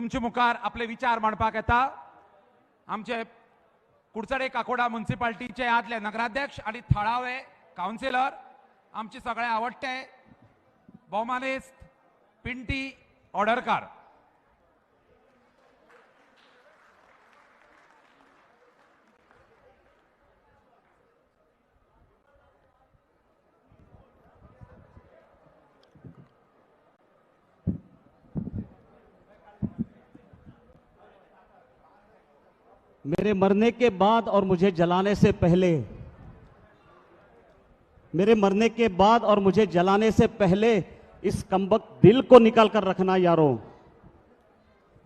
तुमचे मुखार आपले विचार मांडपाक येता आमचे कुडचडे काकोडा म्युन्सिपाल्टीचे आदले नगराध्यक्ष आणि थळावे कावन्सिलर, आमचे सगळे आवडटे भोवमानेस्त पिंटी ऑर्डरकार. मेरे मरने के बाद और मुझे जलाने से पहले, मेरे मरने के बाद और मुझे जलाने से पहले इस कमबख्त दिल को निकाल कर रखना यारो।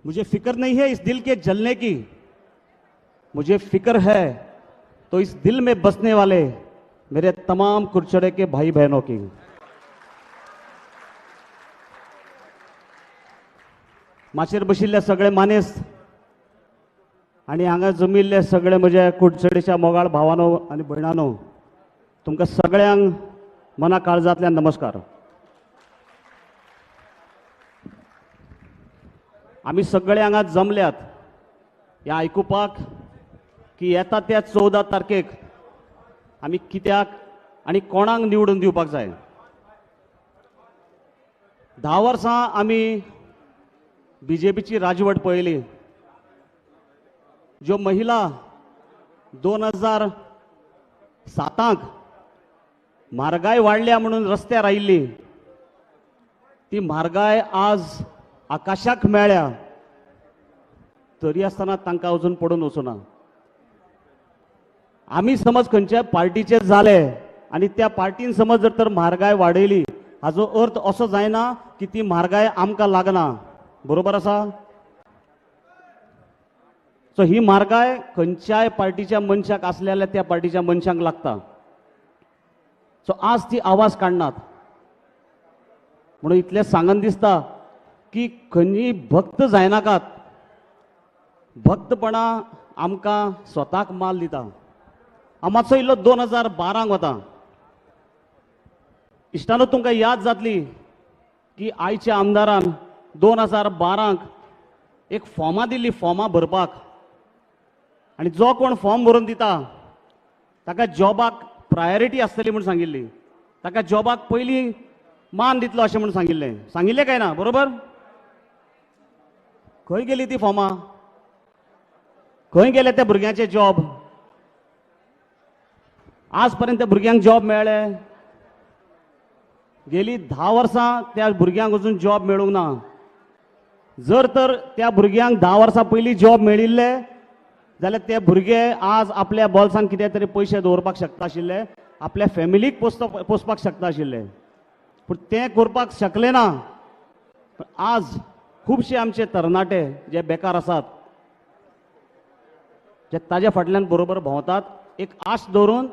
मुझे फिक्र नहीं है इस दिल के जलने की, मुझे फिक्र है तो इस दिल में बसने वाले मेरे तमाम कुरचड़े के भाई बहनों की। माचयेर बशिल्ले सगळे मानेस्त आनी हांगा जमिल्ले सगळे म्हजे कुडचडेच्या मोगाळ भावानो आनी भयणानो, तुमकां सगळ्यांक मना काळजांतल्यान नमस्कार. आमी सगळे हांगा जमल्यात हें आयकुपाक की येता त्या 14 तारखेक आमी कित्याक आनी कोणाक निवडून दिवपाक जाय. 10 वर्सां आमी बीजेपीची राजवट पळयली. ज्यो महिला 2007 म्हारगाय वाडल्या म्हणून रस्त्यार आयिल्ली, ती म्हारगाय आज आकाशाक मेळ्ळ्या, तरी आसतना तांकां अजून पडून वचूना. आमी समज खंयच्या पार्टीचे जाले आनी त्या पार्टीन समज जर तर म्हारगाय वाडयली, हाजो अर्थ असो जायना की ती म्हारगाय आमकां लागना. बरोबर आसा? सो ही म्हारगाय खंयच्याय पार्टीच्या मनशाक आसल्या जाल्यार त्या पार्टीच्या मनशांक लागता. सो आज ती आवाज काडनात म्हणून इतलें सांगन दिसता की खंयी भक्त जायनाकात. भक्तपणा आमकां स्वताक माल दिता. हांव मातसो इल्लो 2012 वता. इश्टानो, तुमकां याद जातली की आयच्या आमदारान 2012 एक फॉर्मां दिल्ली, फॉर्मां भरपाक, आनी जो कोण फॉर्म भरून दिता ताका जॉबाक प्रायोरिटी आसतली म्हूण सांगिल्ली, ताका जॉबाक पयलीं मान दितलो अशें म्हूण सांगिल्लें. सांगिल्लें काय ना? बरोबर? खंय गेली ती फॉर्मां? खंय गेले त्या भुरग्यांचे जॉब? आज पर्यंत त्या भुरग्यांक जॉब मेळ्ळे? गेली 10 वर्सां त्या भुरग्यांक अजून जॉब मेळूंक ना. जर तर त्या भुरग्यांक 10 वर्सां पयलीं जॉब मेळिल्ले जाल्यार ते भुरगे आज आपल्या बोल्सान कितें तरी पयशे दवरपाक शकता आशिल्ले, आपल्या फॅमिलीक पोसपाक शकता आशिल्ले, पूण तें करपाक शकले ना. आज खुबशे आमचे तरणाटे जे बेकार आसात, जे ताज्या फाटल्यान बरोबर भोंवतात, एक आश दवरून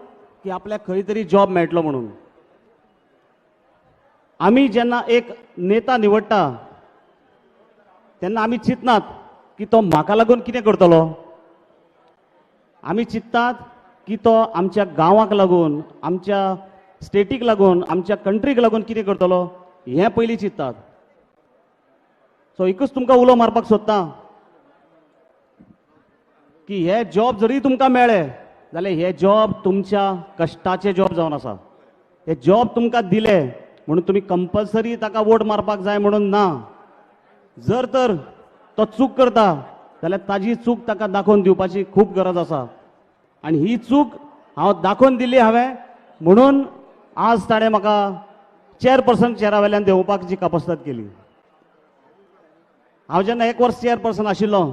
की आपल्याक खंय तरी जॉब मेळटलो म्हणून. आमी जेन्ना एक नेता निवडटा तेन्ना आमी चिंतनात की तो म्हाका लागून कितें करतलो, आमी चिंततात की तो आमच्या गांवाक लागून, आमच्या स्टेटीक लागून, आमच्या कंट्रीक लागून कितें करतलो हें पयलीं चिंततात. सो एकूच तुमकां उलो मारपाक सोदता की हे जॉब जरी तुमकां मेळ्ळे जाल्यार हे जॉब तुमच्या कश्टाचे जॉब जावन आसा. हे जॉब तुमकां दिले म्हणून तुमी कंपल्सरी ताका वोट मारपाक जाय म्हणून ना. जर तर तो चूक करता जाल्यार ताजी चूक ताका दाखोवन दिवपाची खूब गरज आसा, आनी ही चूक हांव दाखोवन दिली हांवें म्हणून आज ताणें म्हाका चेअरपर्सन चेरा वेल्यान देंवोवपाची कापस्ताद केली. हांव जेन्ना 1 वर्स चेअरपर्सन आशिल्लो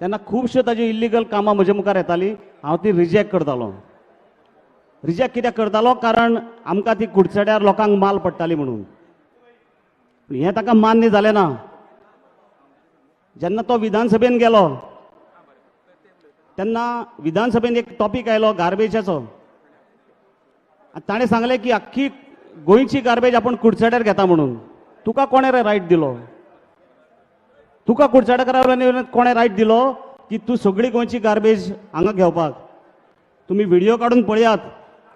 तेन्ना खुबश्यो ताज्यो इल्लिगल कामां म्हजे मुखार येतालीं, हांव ती रिजेक्ट करतालो. रिजेक्ट कित्याक करतालो? कारण आमकां ती कुडचड्यार लोकांक माल पडटाली म्हणून. हें ताका मान्य जालें ना. जेन्ना तो विधानसभेन गेलो तेन्ना विधानसभेन एक टॉपीक आयलो गार्बेजाचो, आनी ताणें सांगलें की आख्खी गोंयची गार्बेज आपूण कुडचड्यार घेता म्हणून. तुका कोणें रे रायट दिलो? तुका कुडचडेकारा कोणें रायट दिलो की तूं सगळी गोंयची गार्बेज हांगा घेवपाक? तुमी व्हिडिओ काडून पळयात.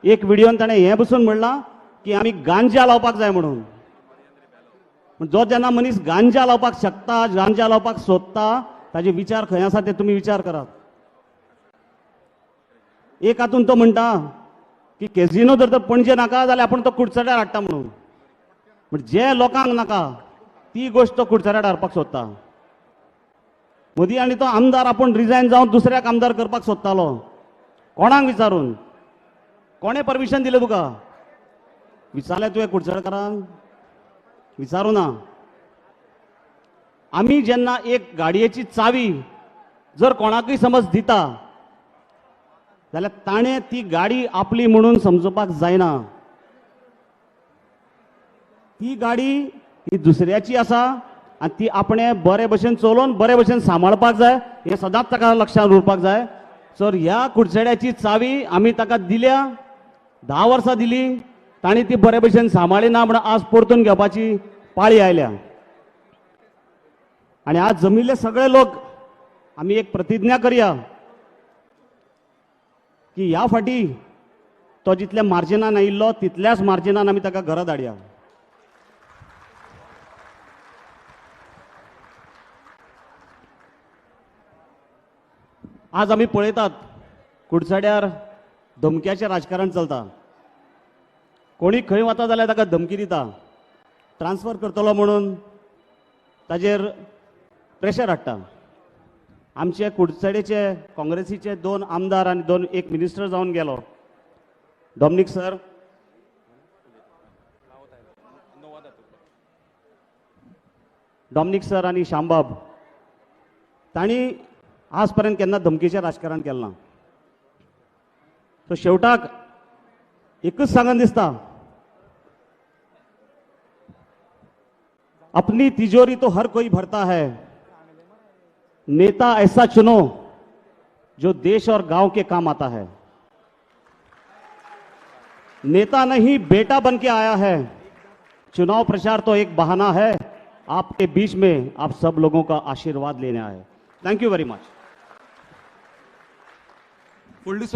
एक व्हिडियोन ताणें हें बसून म्हणलां की आमी गांजा लावपाक जाय म्हणून. पूण जो जेन्ना मनीस गांजा लावपाक शकता, गांजा लावपाक सोदता, ताजे विचार खंय आसा ते तुमी विचार करात. एक हातून तो म्हणटा की कॅझिनो जर तर पणजे नाका जाल्यार आपूण तो कुडचड्यार हाडटा म्हणून. पूण जे लोकांक नाका ती गोश्ट तो कुडचड्यार हाडपाक सोदता. मदीं आनी तो आमदार आपूण रिजायन जावन दुसऱ्याक आमदार करपाक सोदतालो. कोणाक विचारून? कोणें परमिशन दिलें तुका? विचारलें तुवें कुडचडकारांक? विचारूं ना. आमी जेन्ना एक गाडयेची चावी जर कोणाकूय समज दिता जाल्यार ताणें ती गाडी आपली म्हणून समजुपाक जायना. ती गाडी ही दुसऱ्याची आसा आनी ती आपणें बरे भशेन चलोवन बरे भशेन सांबाळपाक जाय, हें सदांच ताका लक्षांत उरपाक जाय. सर ह्या कुडचड्याची चावी आमी ताका दिल्या, 10 वर्सां दिली, ताणें ती बरे भशेन सांबाळ्ळी ना म्हणून आज परतून घेवपाची पाळी आयल्या. आनी आज जमिल्ले सगळे लोक आमी एक प्रतिज्ञा करया की ह्या फाटी तो जितल्या मार्जिनान आयिल्लो तितल्याच मार्जिनान आमी ताका घरा धाडया. आज आमी पळयतात कुडचड्यार धमक्याचें राजकारण चलता. कोणी खंय वता जाल्यार ताका धमकी दिता, ट्रान्सफर करतलो म्हणून ताजेर प्रेशर हाडटा. आमचे कुडचडेचे काँग्रेसीचे 2 आमदार आनी 2 एक मिनिस्टर जावन गेलो, डॉमनीक सर. डॉमनीक सर आनी श्यामबाब, तांणी आज पर्यंत केन्ना धमकीचें राजकारण केलें ना. सो शेवटाक एकूच सांगन दिसता, अपनी तिजोरी तो हर कोई भरता है, नेता ऐसा चुनो जो देश और गांव के काम आता है. नेता नहीं बेटा बन के आया है, चुनाव प्रचार तो एक बहाना है, आपके बीच में आप सब लोगों का आशीर्वाद लेने आए. Thank you very much. फुडली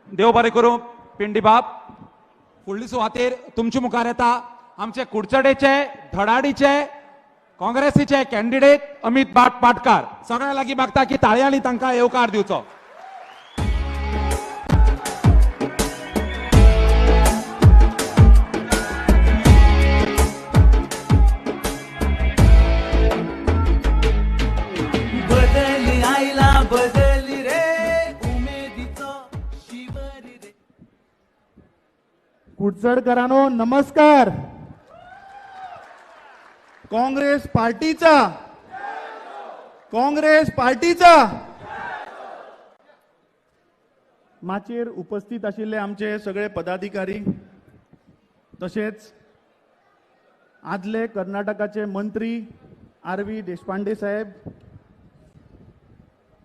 देव बरें करूं पिंडी बाब. फुडली सुवातेर तुमचे मुखार येता आमचे कुडचडेचे धडाडीचे काँग्रेसीचे कॅन्डिडेट अमित बाब पाटकार. सगळ्या लागीं मागता की ताळयांनी तांकां येवकार दिवचो. बदल आयला बदल रे उमेदीचो शिवर रे. कुडचडकरांनो नमस्कार. काँग्रेस पार्टीचा, काँग्रेस पार्टीचा माचयेर उपस्थित आशिल्ले आमचे सगळे पदाधिकारी, तशेंच आदले कर्नाटकाचे मंत्री आर व्ही देशपांडे साहेब,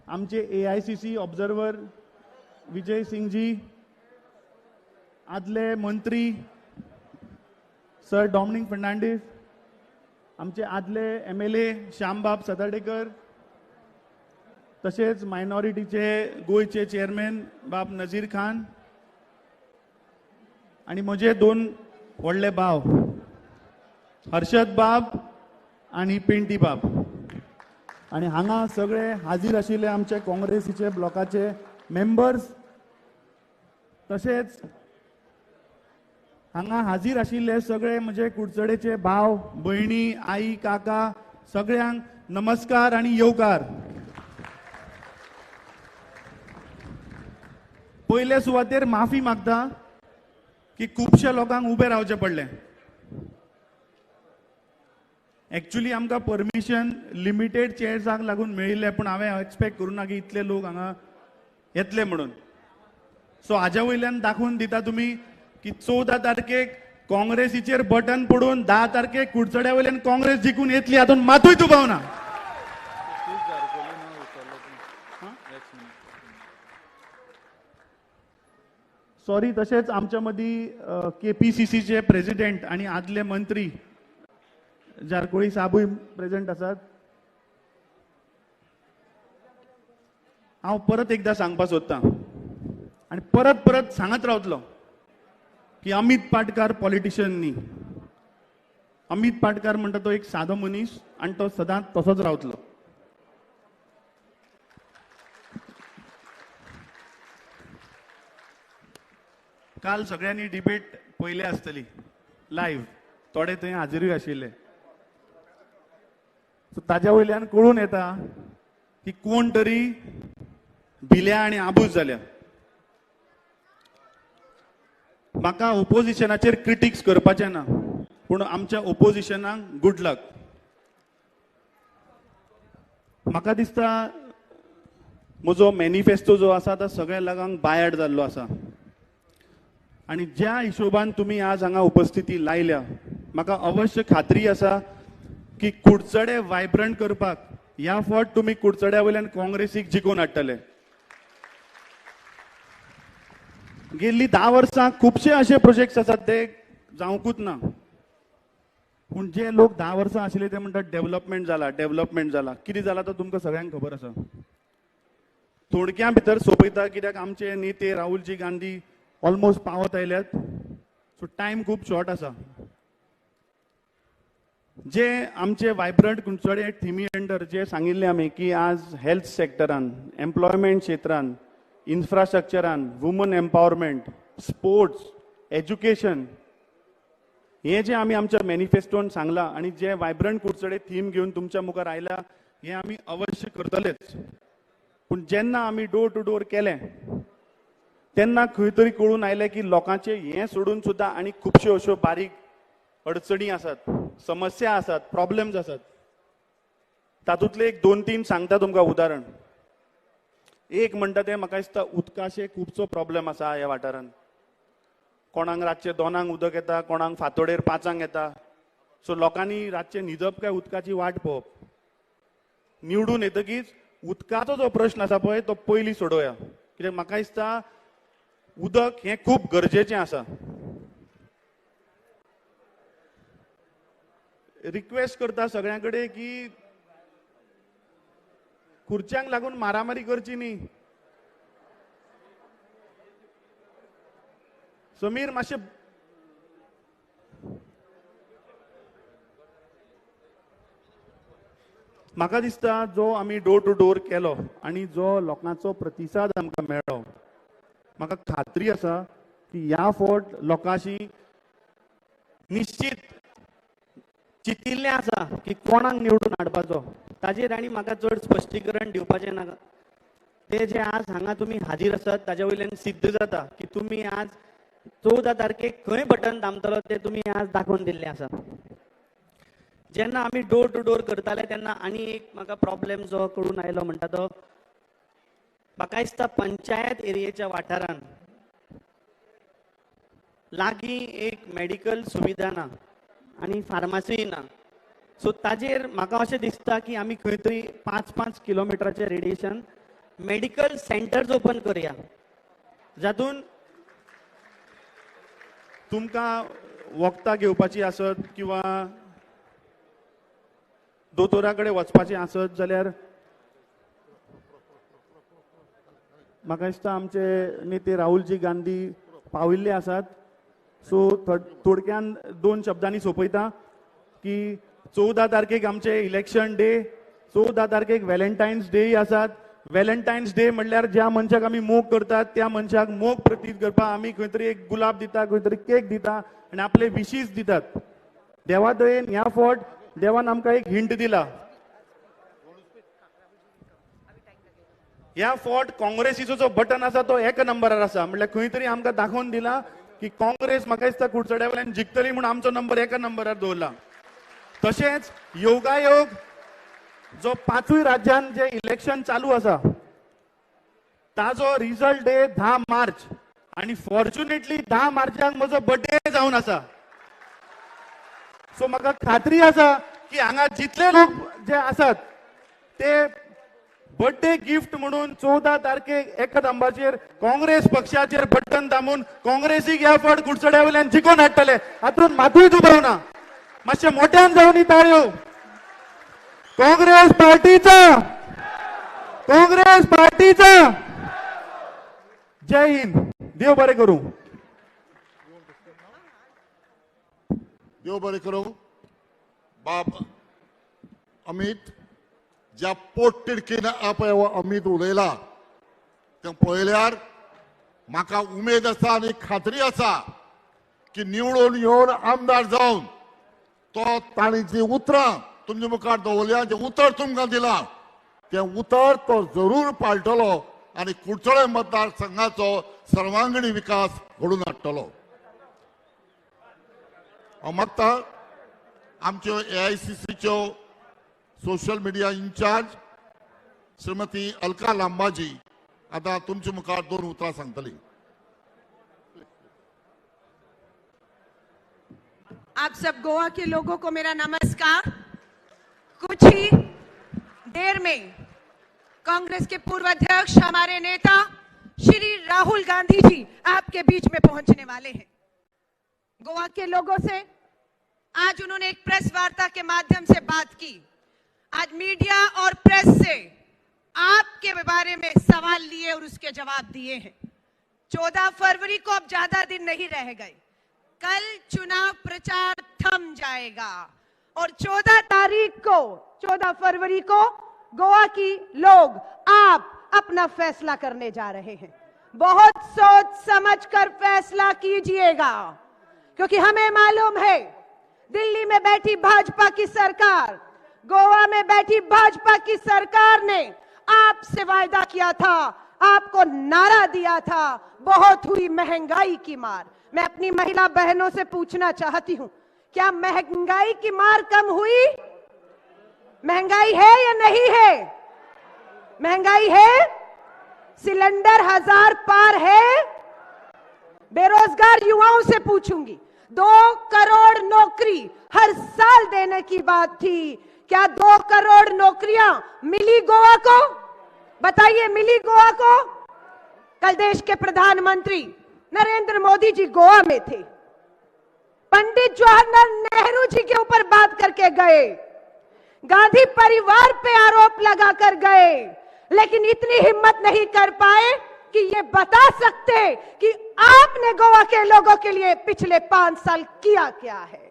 आमचे AICC observer Vijay Singhji, आदले मंत्री सर डॉमनीक फर्नांडीस, आमचे आदले MLA श्यामबाब सताडेकर, तशेंच मायनॉरिटीचे गोंयचे चेअरमॅन बाब नजीर खान आनी म्हजे 2 व्हडले भाव हर्षद बाब आनी पेंटी बाब, आनी हांगा सगळे हाजीर आशिल्ले आमचे काँग्रेसीचे ब्लॉकाचे मेंबर्स, तशेंच हांगा हाजीर आशिल्ले सगळे म्हजे कुडचडेचे भाव भयणी आई काका सगळ्यांक नमस्कार आनी येवकार. पयले सुवातेर माफी मागता की खुबशे लोकांक उबे रावचें पडलें. एक्चुअली आमकां परमिशन लिमिटेड चेयर्सांक लागून मेळिल्लें, पूण हांवें एक्सपेक्ट करूं ना की इतले लोक हांगा येतले म्हणून. सो हाज्या वयल्यान दाखोवन दिता तुमी की 14 तारखेक काँग्रेसीचेर बटन पडून 10 तारखेक कुडचड्या वयल्यान काँग्रेस जिखून येतली हातून मातूय दुबाव ना. सॉरी. तशेंच आमच्या मदीं KPCCचे प्रेसिडेंट आनी आदले मंत्री जारकोळी साहबूय प्रेझेंट आसात. हांव परत एकदां सांगपाक सोदतां आनी परत परत सांगत रावतलो की अमित पाटकार पॉलिटिशियन न्ही, अमित पाटकार म्हणटा तो एक सादो मनीस आनी तो सदांच तसोच रावतलो. काल सगळ्यांनी डिबेट पळयल्या आसतली लायव्ह, थोडे थंय हाजीरूय आशिल्ले. सो ताज्या वयल्यान कळून येता की कोण तरी भिल्या आनी आबूज जाल्या. म्हाका ओपोजिशनाचेर क्रिटिक्स करपाचें ना, पूण आमच्या ओपोजिशनाक गूड लक. म्हाका दिसता म्हजो मॅनिफेस्टो जो आसा तो सगळ्या लोकांक बायाड जाल्लो आसा आनी ज्या हिशोबान तुमी आज हांगा उपस्थिती लायल्या, म्हाका अवश्य खात्री आसा की कुडचडे वायब्रंट करपाक ह्या फावट तुमी कुडचड्या वयल्यान काँग्रेसीक जिखोवन हाडटले. गेल्ली 10 वर्सां खुबशे अशे प्रोजेक्ट्स आसात ते जावंकूच ना, पूण जे लोक 10 वर्सां आशिल्ले ते म्हणटात डेव्हलपमेंट जाला, डेव्हलपमेंट जाला. कितें जाला तो तुमकां सगळ्यांक खबर आसा. थोडक्या भितर सोंपयता कित्याक आमचे नेते राहुलजी गांधी ऑलमोस्ट पावत आयल्यात, सो टायम खूब शॉर्ट आसा. जे आमचे वायब्रंट कुडचडे थिमी अंडर जे सांगिल्ले आमी की आज हेल्थ सेक्टरान, एम्प्लॉयमेंट क्षेत्रान, इन्फ्रास्ट्रक्चरान, वुमन एम्पावरमेंट, स्पोर्ट्स, एज्युकेशन, हे जे आमी आमच्या मॅनिफेस्टोन सांगला आनी जे वायब्रंट कुडचडे थीम घेवन तुमच्या मुखार आयला हे आमी अवश्य करतलेच. पूण जेन्ना आमी डोर टू डोर केलें तेन्ना खंय तरी कळून आयलें की लोकांचे हें सोडून सुद्दां आनी खुबश्यो अश्यो बारीक अडचणी आसात, समस्या आसात, प्रॉब्लम्स आसात. तातूंतले एक 2-3 सांगता तुमकां उदाहरण. एक म्हणटा तें म्हाका दिसता उदकाचे खुबसो प्रॉब्लम आसा ह्या वाठारांत. कोणाक रातचे 2 उदक येता, कोणाक फांतोडेर 5 येता. सो लोकांनी रातचे न्हिदप काय उदकाची वाट पळोवप. निवडून येतकीच उदकाचो जो प्रश्न आसा पळय तो पयलीं सोडोवया, कित्याक म्हाका दिसता उदक हें खूब गरजेचें आसा. रिक्वेस्ट करता सगळ्यां कडेन की खुर्च्यांक लागून मारामारी करची न्ही. समीर मातशें म्हाका दिसता जो आमी डोर टू डोर केलो आनी जो लोकांचो प्रतिसाद आमकां मेळ्ळो, म्हाका खात्री आसा की ह्या फावट लोकांशी निश्चित चितिल्लें आसा की कोणाक निवडून हाडपाचो ताजेर आनी म्हाका चड स्पश्टीकरण दिवपाचें नाका. ते जे आज हांगा तुमी हाजीर आसात ताज्या वयल्यान सिद्ध जाता की तुमी आज 14 तारखेक खंय बटन दामतलो ते तुमी आज दाखोवन दिल्लें आसा. जेन्ना आमी डोर टू डोर करताले तेन्ना आनी एक म्हाका प्रॉब्लेम जो कळून आयलो म्हणटा तो म्हाका दिसता पंचायत एरियेच्या वाठारान लागीं एक मेडिकल सुविधा ना आनी फार्मासीय ना. सो ताजेर म्हाका अशें दिसता की आमी खंय तरी 5-5 किलोमिटराचे रेडिएशन मेडिकल सेंटर्स ओपन करूया जातून तुमकां वखदां घेवपाची आसत किंवा दोतोरा कडेन वचपाचें आसत जाल्यार म्हाका दिसता आमचे नेते राहुलजी गांधी पाविल्ले आसात. सो थोडक्यान 2 शब्दांनी सोंपयता की 14 तारखेक आमचे इलेक्शन डे, 14 तारखेक व्हॅलेंटायन्स डेय आसात. व्हॅलेंटायन्स डे म्हणल्यार ज्या मनशाक आमी मोग करतात त्या मनशाक मोग प्रतीत करपाक आमी खंय तरी एक गुलाब दिता, खंय तरी केक दिता आनी आपले विशीस दितात. देवा दयेन ह्या फावट देवान आमकां एक हिंट दिला. ह्या फावट काँग्रेसीचो जो बटन आसा तो 1 नंबरार आसा, म्हणल्यार खंय तरी आमकां दाखोवन दिला की काँग्रेस म्हाका दिसता कुडचड्या वयल्यान जिखतली म्हूण आमचो नंबर 1 नंबरार दवरला. तशेंच योगायोग जो 5 राज्यांत जे इलेक्शन चालू आसा ताजो रिजल्ट डे 10 मार्च आनी फॉर्च्युनेटली 10 मार्चाक म्हजो बर्थडे जावन आसा. सो म्हाका खात्री आसा की हांगा जितले लोक जे आसात ते बर्थडे गिफ्ट म्हणून 14 तारखेक 1 नंबराचेर काँग्रेस पक्षाचेर बटन दामून काँग्रेसीक ह्या फावट कुडचड्या वयल्यान जिखोवन हाडटले. हातूंत मातूय दुबाव ना. मातशें मोठ्यान जावन ताळयो. काँग्रेस पार्टीचा, काँग्रेस पार्टीचा. जय हिंद. देव बरें करूं. देव बरें करूं. बाब अमित ज्या पोटतिडकीन आपय हो अमित उलयला तें पळयल्यार म्हाका उमेद आसा आनी खात्री आसा की निवडून येवन आमदार जावन तो ताणी जी उतरां तुमच्या मुखार दवरल्या, जें उतर तुमकां दिलां तें उतर तो जरूर पाळटलो आनी कुडचडे मतदारसंघाचो सर्वांगीण विकास घडोवन हाडटलो. हांव मागता आमच्यो AICCच्यो social media incharge Shrimati Alka Lambaji आतां तुमचे मुखार दोन उतरां सांगतली. आप सब गोवा के लोगों को मेरा नमस्कार. कुछ ही देर में कांग्रेस के पूर्व अध्यक्ष हमारे नेता श्री राहुल गांधी जी आपके बीच में पहुंचने वाले हैं. गोवा के लोगों से आज उन्होंने एक प्रेस वार्ता के माध्यम से बात की. आज मीडिया और प्रेस से आपके बारे में सवाल लिए और उसके जवाब दिए हैं. 14 फरवरी को अब ज्यादा दिन नहीं रह गए. कल चुनाव प्रचार थम जाएगा और 14 तारीख को, 14 फरवरी को गोवा की लोग आप अपना फैसला करने जा रहे हैं. बहुत सोच समझकर फैसला कीजिएगा, क्योंकि हमें मालूम है दिल्ली में बैठी भाजपा की सरकार, गोवा में बैठी भाजपा की सरकार ने आपसे वायदा किया था, आपको नारा दिया था, बहुत हुई महंगाई की मार. मैं अपनी महिला बहनों से पूछना चाहती हूं, क्या महंगाई की मार कम हुई? महंगाई है या नहीं है? महंगाई है? सिलेंडर 1000 पार है? बेरोजगार युवाओं से पूछूंगी, 2 करोड़ नौकरी हर साल देने की बात थी, क्या 2 करोड़ नौकरियां मिली गोवा को? बताइए, मिली गोवा को? कल देश के प्रधानमंत्री नरेंद्र मोदी जी गोवा में थे, पंडित जवाहरलाल नेहरू जी के ऊपर बात करके गए, गांधी परिवार पे आरोप लगाकर गए, लेकिन इतनी हिम्मत नहीं कर पाए कि ये बता सकते कि आपने गोवा के लोगों के लिए पिछले 5 साल किया क्या है.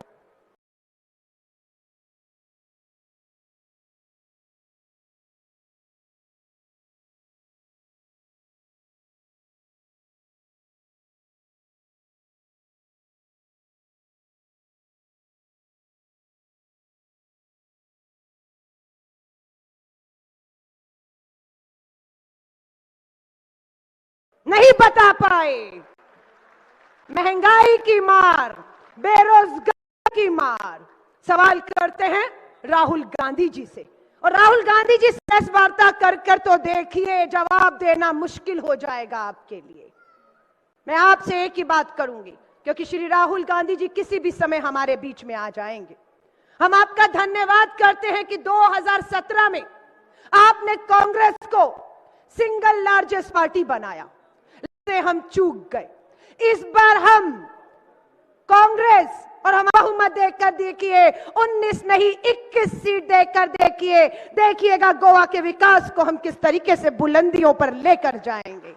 नहीं बता पाए. महंगाई की मार, बेरोजगारी की मार. सवाल करते हैं राहुल गांधी जी से, और राहुल गांधी जी प्रेस वार्ता कर कर तो देखिए, जवाब देना मुश्किल हो जाएगा आपके लिए. मैं आपसे एक ही बात करूंगी, क्योंकि श्री राहुल गांधी जी किसी भी समय हमारे बीच में आ जाएंगे. हम आपका धन्यवाद करते हैं कि 2017 में आपने कांग्रेस को सिंगल लार्जेस्ट पार्टी बनाया, से हम चूक गए. इस बार हम कांग्रेस और हम बहुमत देकर देखिए, 19 नहीं 21 सीट देकर देखिए, देखिएगा गोवा के विकास को हम किस तरीके से बुलंदियों पर लेकर जाएंगे.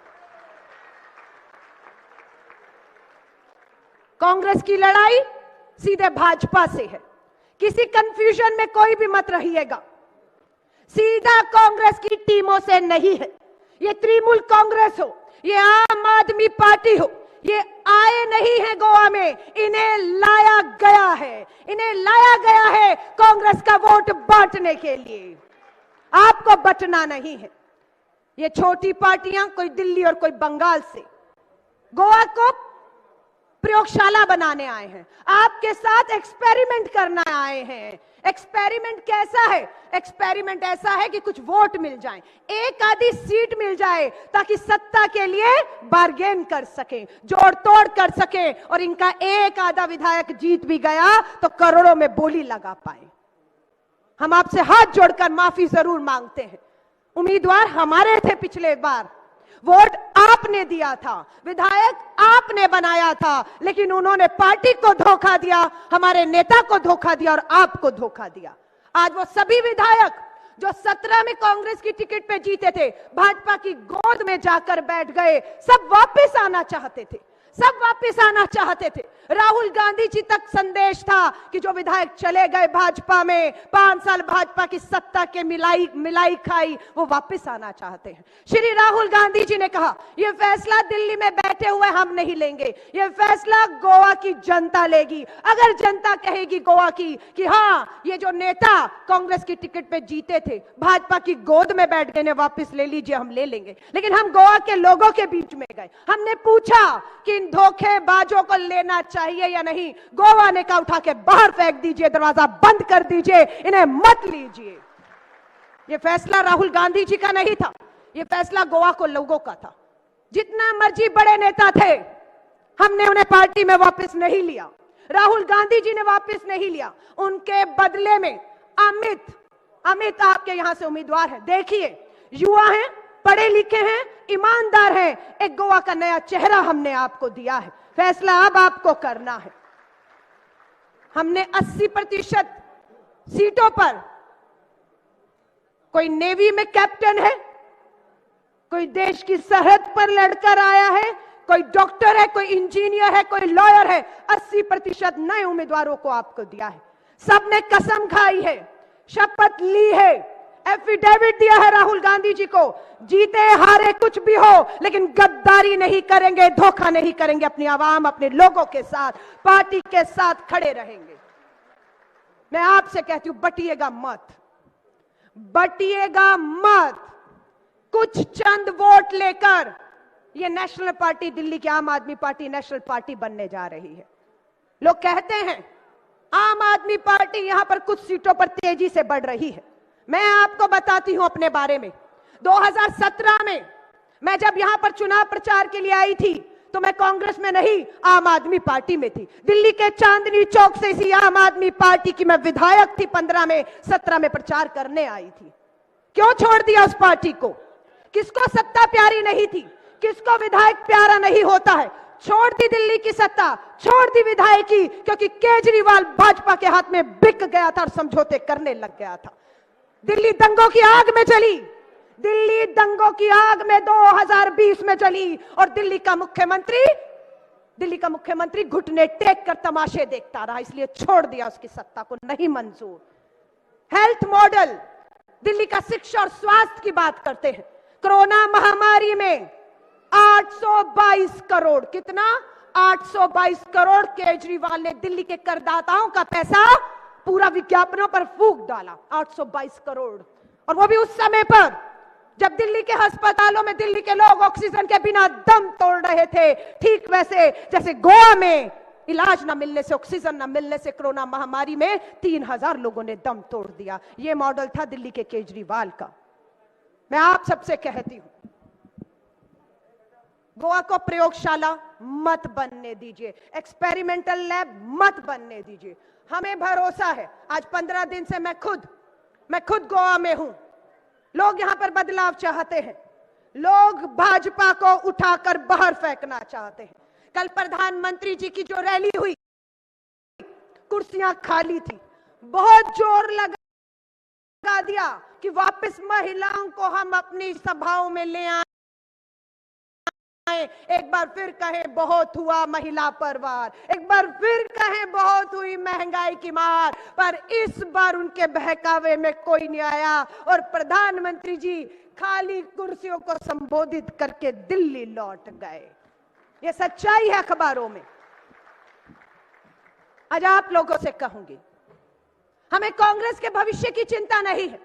कांग्रेस की लड़ाई सीधे भाजपा से है, किसी कंफ्यूजन में कोई भी मत रहिएगा. सीधा कांग्रेस की टीमों से नहीं है. ये तृणमूल कांग्रेस हो, ये आम आदमी पार्टी हो, ये आए नहीं है गोवा में, इन्हें लाया गया है. इन्हें लाया गया है कांग्रेस का वोट बांटने के लिए. आपको बटना नहीं है. ये छोटी पार्टियां, कोई दिल्ली और कोई बंगाल से, गोवा को प्रयोगशाला बनाने आए हैं, आपके साथ एक्सपेरिमेंट करना आए हैं. एक्सपेरिमेंट कैसा है? एक्सपेरिमेंट ऐसा है कि कुछ वोट मिल जाए, एक आधी सीट मिल जाए, ताकि सत्ता के लिए बार्गेन कर सके, जोड़ तोड़ कर सके, और इनका एक आधा विधायक जीत भी गया तो करोड़ों में बोली लगा पाए. हम आपसे हाथ जोड़कर माफी जरूर मांगते हैं. उम्मीदवार हमारे थे पिछले बार, वोट आपने दिया था, विधायक आपने बनाया था, लेकिन उन्होंने पार्टी को धोखा दिया, हमारे नेता को धोखा दिया और आपको धोखा दिया. आज वो सभी विधायक जो 17 में कांग्रेस की टिकट पे जीते थे, भाजपा की गोद में जाकर बैठ गए, सब वापस आना चाहते थे, सब वापस आना चाहते थे। राहुल गांधी जी तक संदेश था कि जो विधायक चले गए भाजपा में, 5 साल भाजपा की सत्ता के मिलाई मिलाई खाई, वो वापस आना चाहते हैं। श्री राहुल गांधी जी ने कहा यह फैसला दिल्ली में बैठे हुए हम नहीं लेंगे, यह फैसला गोवा की जनता लेगी। अगर जनता कहेगी गोवा की कि हाँ ये जो नेता कांग्रेस की टिकट पे जीते थे, भाजपा की गोद में बैठ गए, ने वापस ले लीजिए, हम ले लेंगे। लेकिन हम गोवा के लोगों के बीच में गए, हमने पूछा कि इन धोखेबाजों को लेना चाहिए या नहीं। गोवा ने कहा उठा के बाहर फेंक दीजिए, दरवाजा बंद कर दीजिए, इन्हें मत लीजिए। यह फैसला राहुल गांधी जी का नहीं था, यह फैसला गोवा को लोगों का था। जितना मर्जी बड़े नेता थे, हमने उन्हें पार्टी में वापस नहीं लिया, राहुल गांधी जी ने वापस नहीं लिया। उनके बदले में अमित आपके यहां से उम्मीदवार है। देखिए, युवा हैं, पढ़े लिखे हैं, ईमानदार हैं, एक गोवा का नया चेहरा हमने आपको दिया है। फैसला अब आपको करना है। हमने 80% सीटों पर, कोई नेवी में कैप्टन है, कोई देश की सरहद पर लड़कर आया है, कोई डॉक्टर है, कोई इंजीनियर है, कोई लॉयर है, 80% नए उम्मीदवारों को आपको दिया है। सबने कसम खाई है, शपथ ली है, एफिडेविट दिया है राहुल गांधी जी को, जीते हारे कुछ भी हो लेकिन गद्दारी नहीं करेंगे, धोखा नहीं करेंगे, अपनी आवाम, अपने लोगों के साथ, पार्टी के साथ खड़े रहेंगे। मैं आपसे कहती हूं, बटिएगा मत, बटिएगा मत। कुछ चंद वोट लेकर ये नेशनल पार्टी, दिल्ली की आम आदमी पार्टी नेशनल पार्टी बनने जा रही है। लोग कहते हैं आम आदमी पार्टी यहां पर कुछ सीटों पर तेजी से बढ़ रही है। मैं आपको बताती हूं अपने बारे में। 2017 में मैं जब यहां पर चुनाव प्रचार के लिए आई थी तो मैं कांग्रेस में नहीं, आम आदमी पार्टी में थी। दिल्ली के चांदनी चौक से इसी आम आदमी पार्टी की मैं विधायक थी। 15 में, 17 में प्रचार करने आई थी। क्यों छोड़ दिया उस पार्टी को? किसको सत्ता प्यारी नहीं थी, किसको विधायक प्यारा नहीं होता है? छोड़ दी दिल्ली की सत्ता, छोड़ दी विधायकी, क्योंकि केजरीवाल भाजपा के हाथ में बिक गया था और समझौते करने लग गया था। दिल्ली दंगों की आग में चली, दिल्ली दंगों की आग में 2020 में चली और दिल्ली का मुख्यमंत्री घुटने टेक कर तमाशे देखता रहा, इसलिए छोड़ दिया उसकी सत्ता को, नहीं मंजूर। हेल्थ मॉडल, दिल्ली का शिक्षा और स्वास्थ्य की बात करते हैं। कोरोना महामारी में 822 करोड़, कितना? 822 करोड़ केजरीवाल ने दिल्ली के करदाताओं का पैसा पूरा विज्ञापनों पर फूंक डाला, 822 करोड़। और वो भी उस समय पर जब दिल्ली के अस्पतालों में दिल्ली के लोग ऑक्सीजन के बिना दम तोड़ रहे थे, ठीक वैसे जैसे गोवा में इलाज न मिलने से, ऑक्सीजन न मिलने से कोरोना महामारी में 3000 लोगों ने दम तोड़ दिया। ये मॉडल था दिल्ली के केजरीवाल का। मैं आप सबसे कहती हूं, गोवा को प्रयोगशाला मत बनने दीजिए, एक्सपेरिमेंटल लैब मत बनने दीजिए। हमें भरोसा है। आज 15 दिन से मैं खुद गोवा में हूं। लोग यहां पर बदलाव चाहते हैं, लोग भाजपा को उठाकर बाहर फेंकना चाहते हैं। कल प्रधानमंत्री जी की जो रैली हुई, कुर्सियां खाली थी, बहुत जोर लगा दिया कि वापस महिलाओं को हम अपनी सभाओं में ले आए। एक बार फिर कहें बहुत हुआ महिला परिवार, एक बार फिर कहें बहुत हुई महंगाई की मार, पर इस बार उनके बहकावे में कोई नहीं आया और प्रधानमंत्री जी खाली कुर्सियों को संबोधित करके दिल्ली लौट गए। ये सच्चाई है अखबारों में। आज आप लोगों से कहूंगी, हमें कांग्रेस के भविष्य की चिंता नहीं है।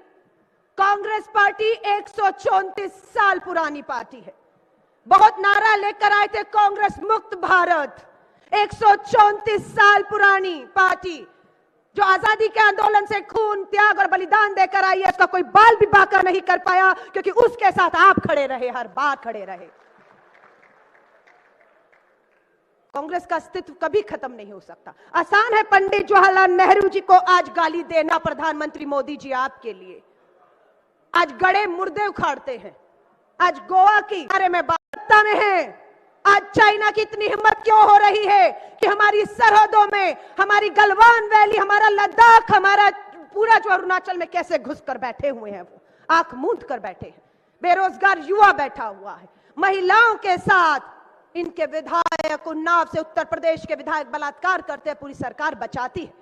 कांग्रेस पार्टी 134 साल पुरानी पार्टी है। बहुत नारा लेकर आए थे कांग्रेस मुक्त भारत। 134 साल पुरानी पार्टी जो आजादी के आंदोलन से खून, त्याग और बलिदान देकर आई है, उसका कोई बाल भी बाका नहीं कर पाया, क्योंकि उसके साथ आप खड़े रहे, हर बार खड़े रहे। कांग्रेस का अस्तित्व कभी खत्म नहीं हो सकता। आसान है पंडित जवाहरलाल नेहरू जी को आज गाली देना, प्रधानमंत्री मोदी जी आपके लिए आज गड़े मुर्दे उखाड़ते हैं। आज गोवा की बारे में सत्ता में है, आज चाइना की इतनी हिम्मत क्यों हो रही है कि हमारी सरहदों में, हमारी गलवान वैली, हमारा लद्दाख, हमारा पूरा जो अरुणाचल में कैसे घुस कर बैठे हुए हैं, वो आंख मूंद कर बैठे हैं। बेरोजगार युवा बैठा हुआ है, महिलाओं के साथ इनके विधायक उन्नाव से उत्तर प्रदेश के विधायक बलात्कार करते हैं, पूरी सरकार बचाती है।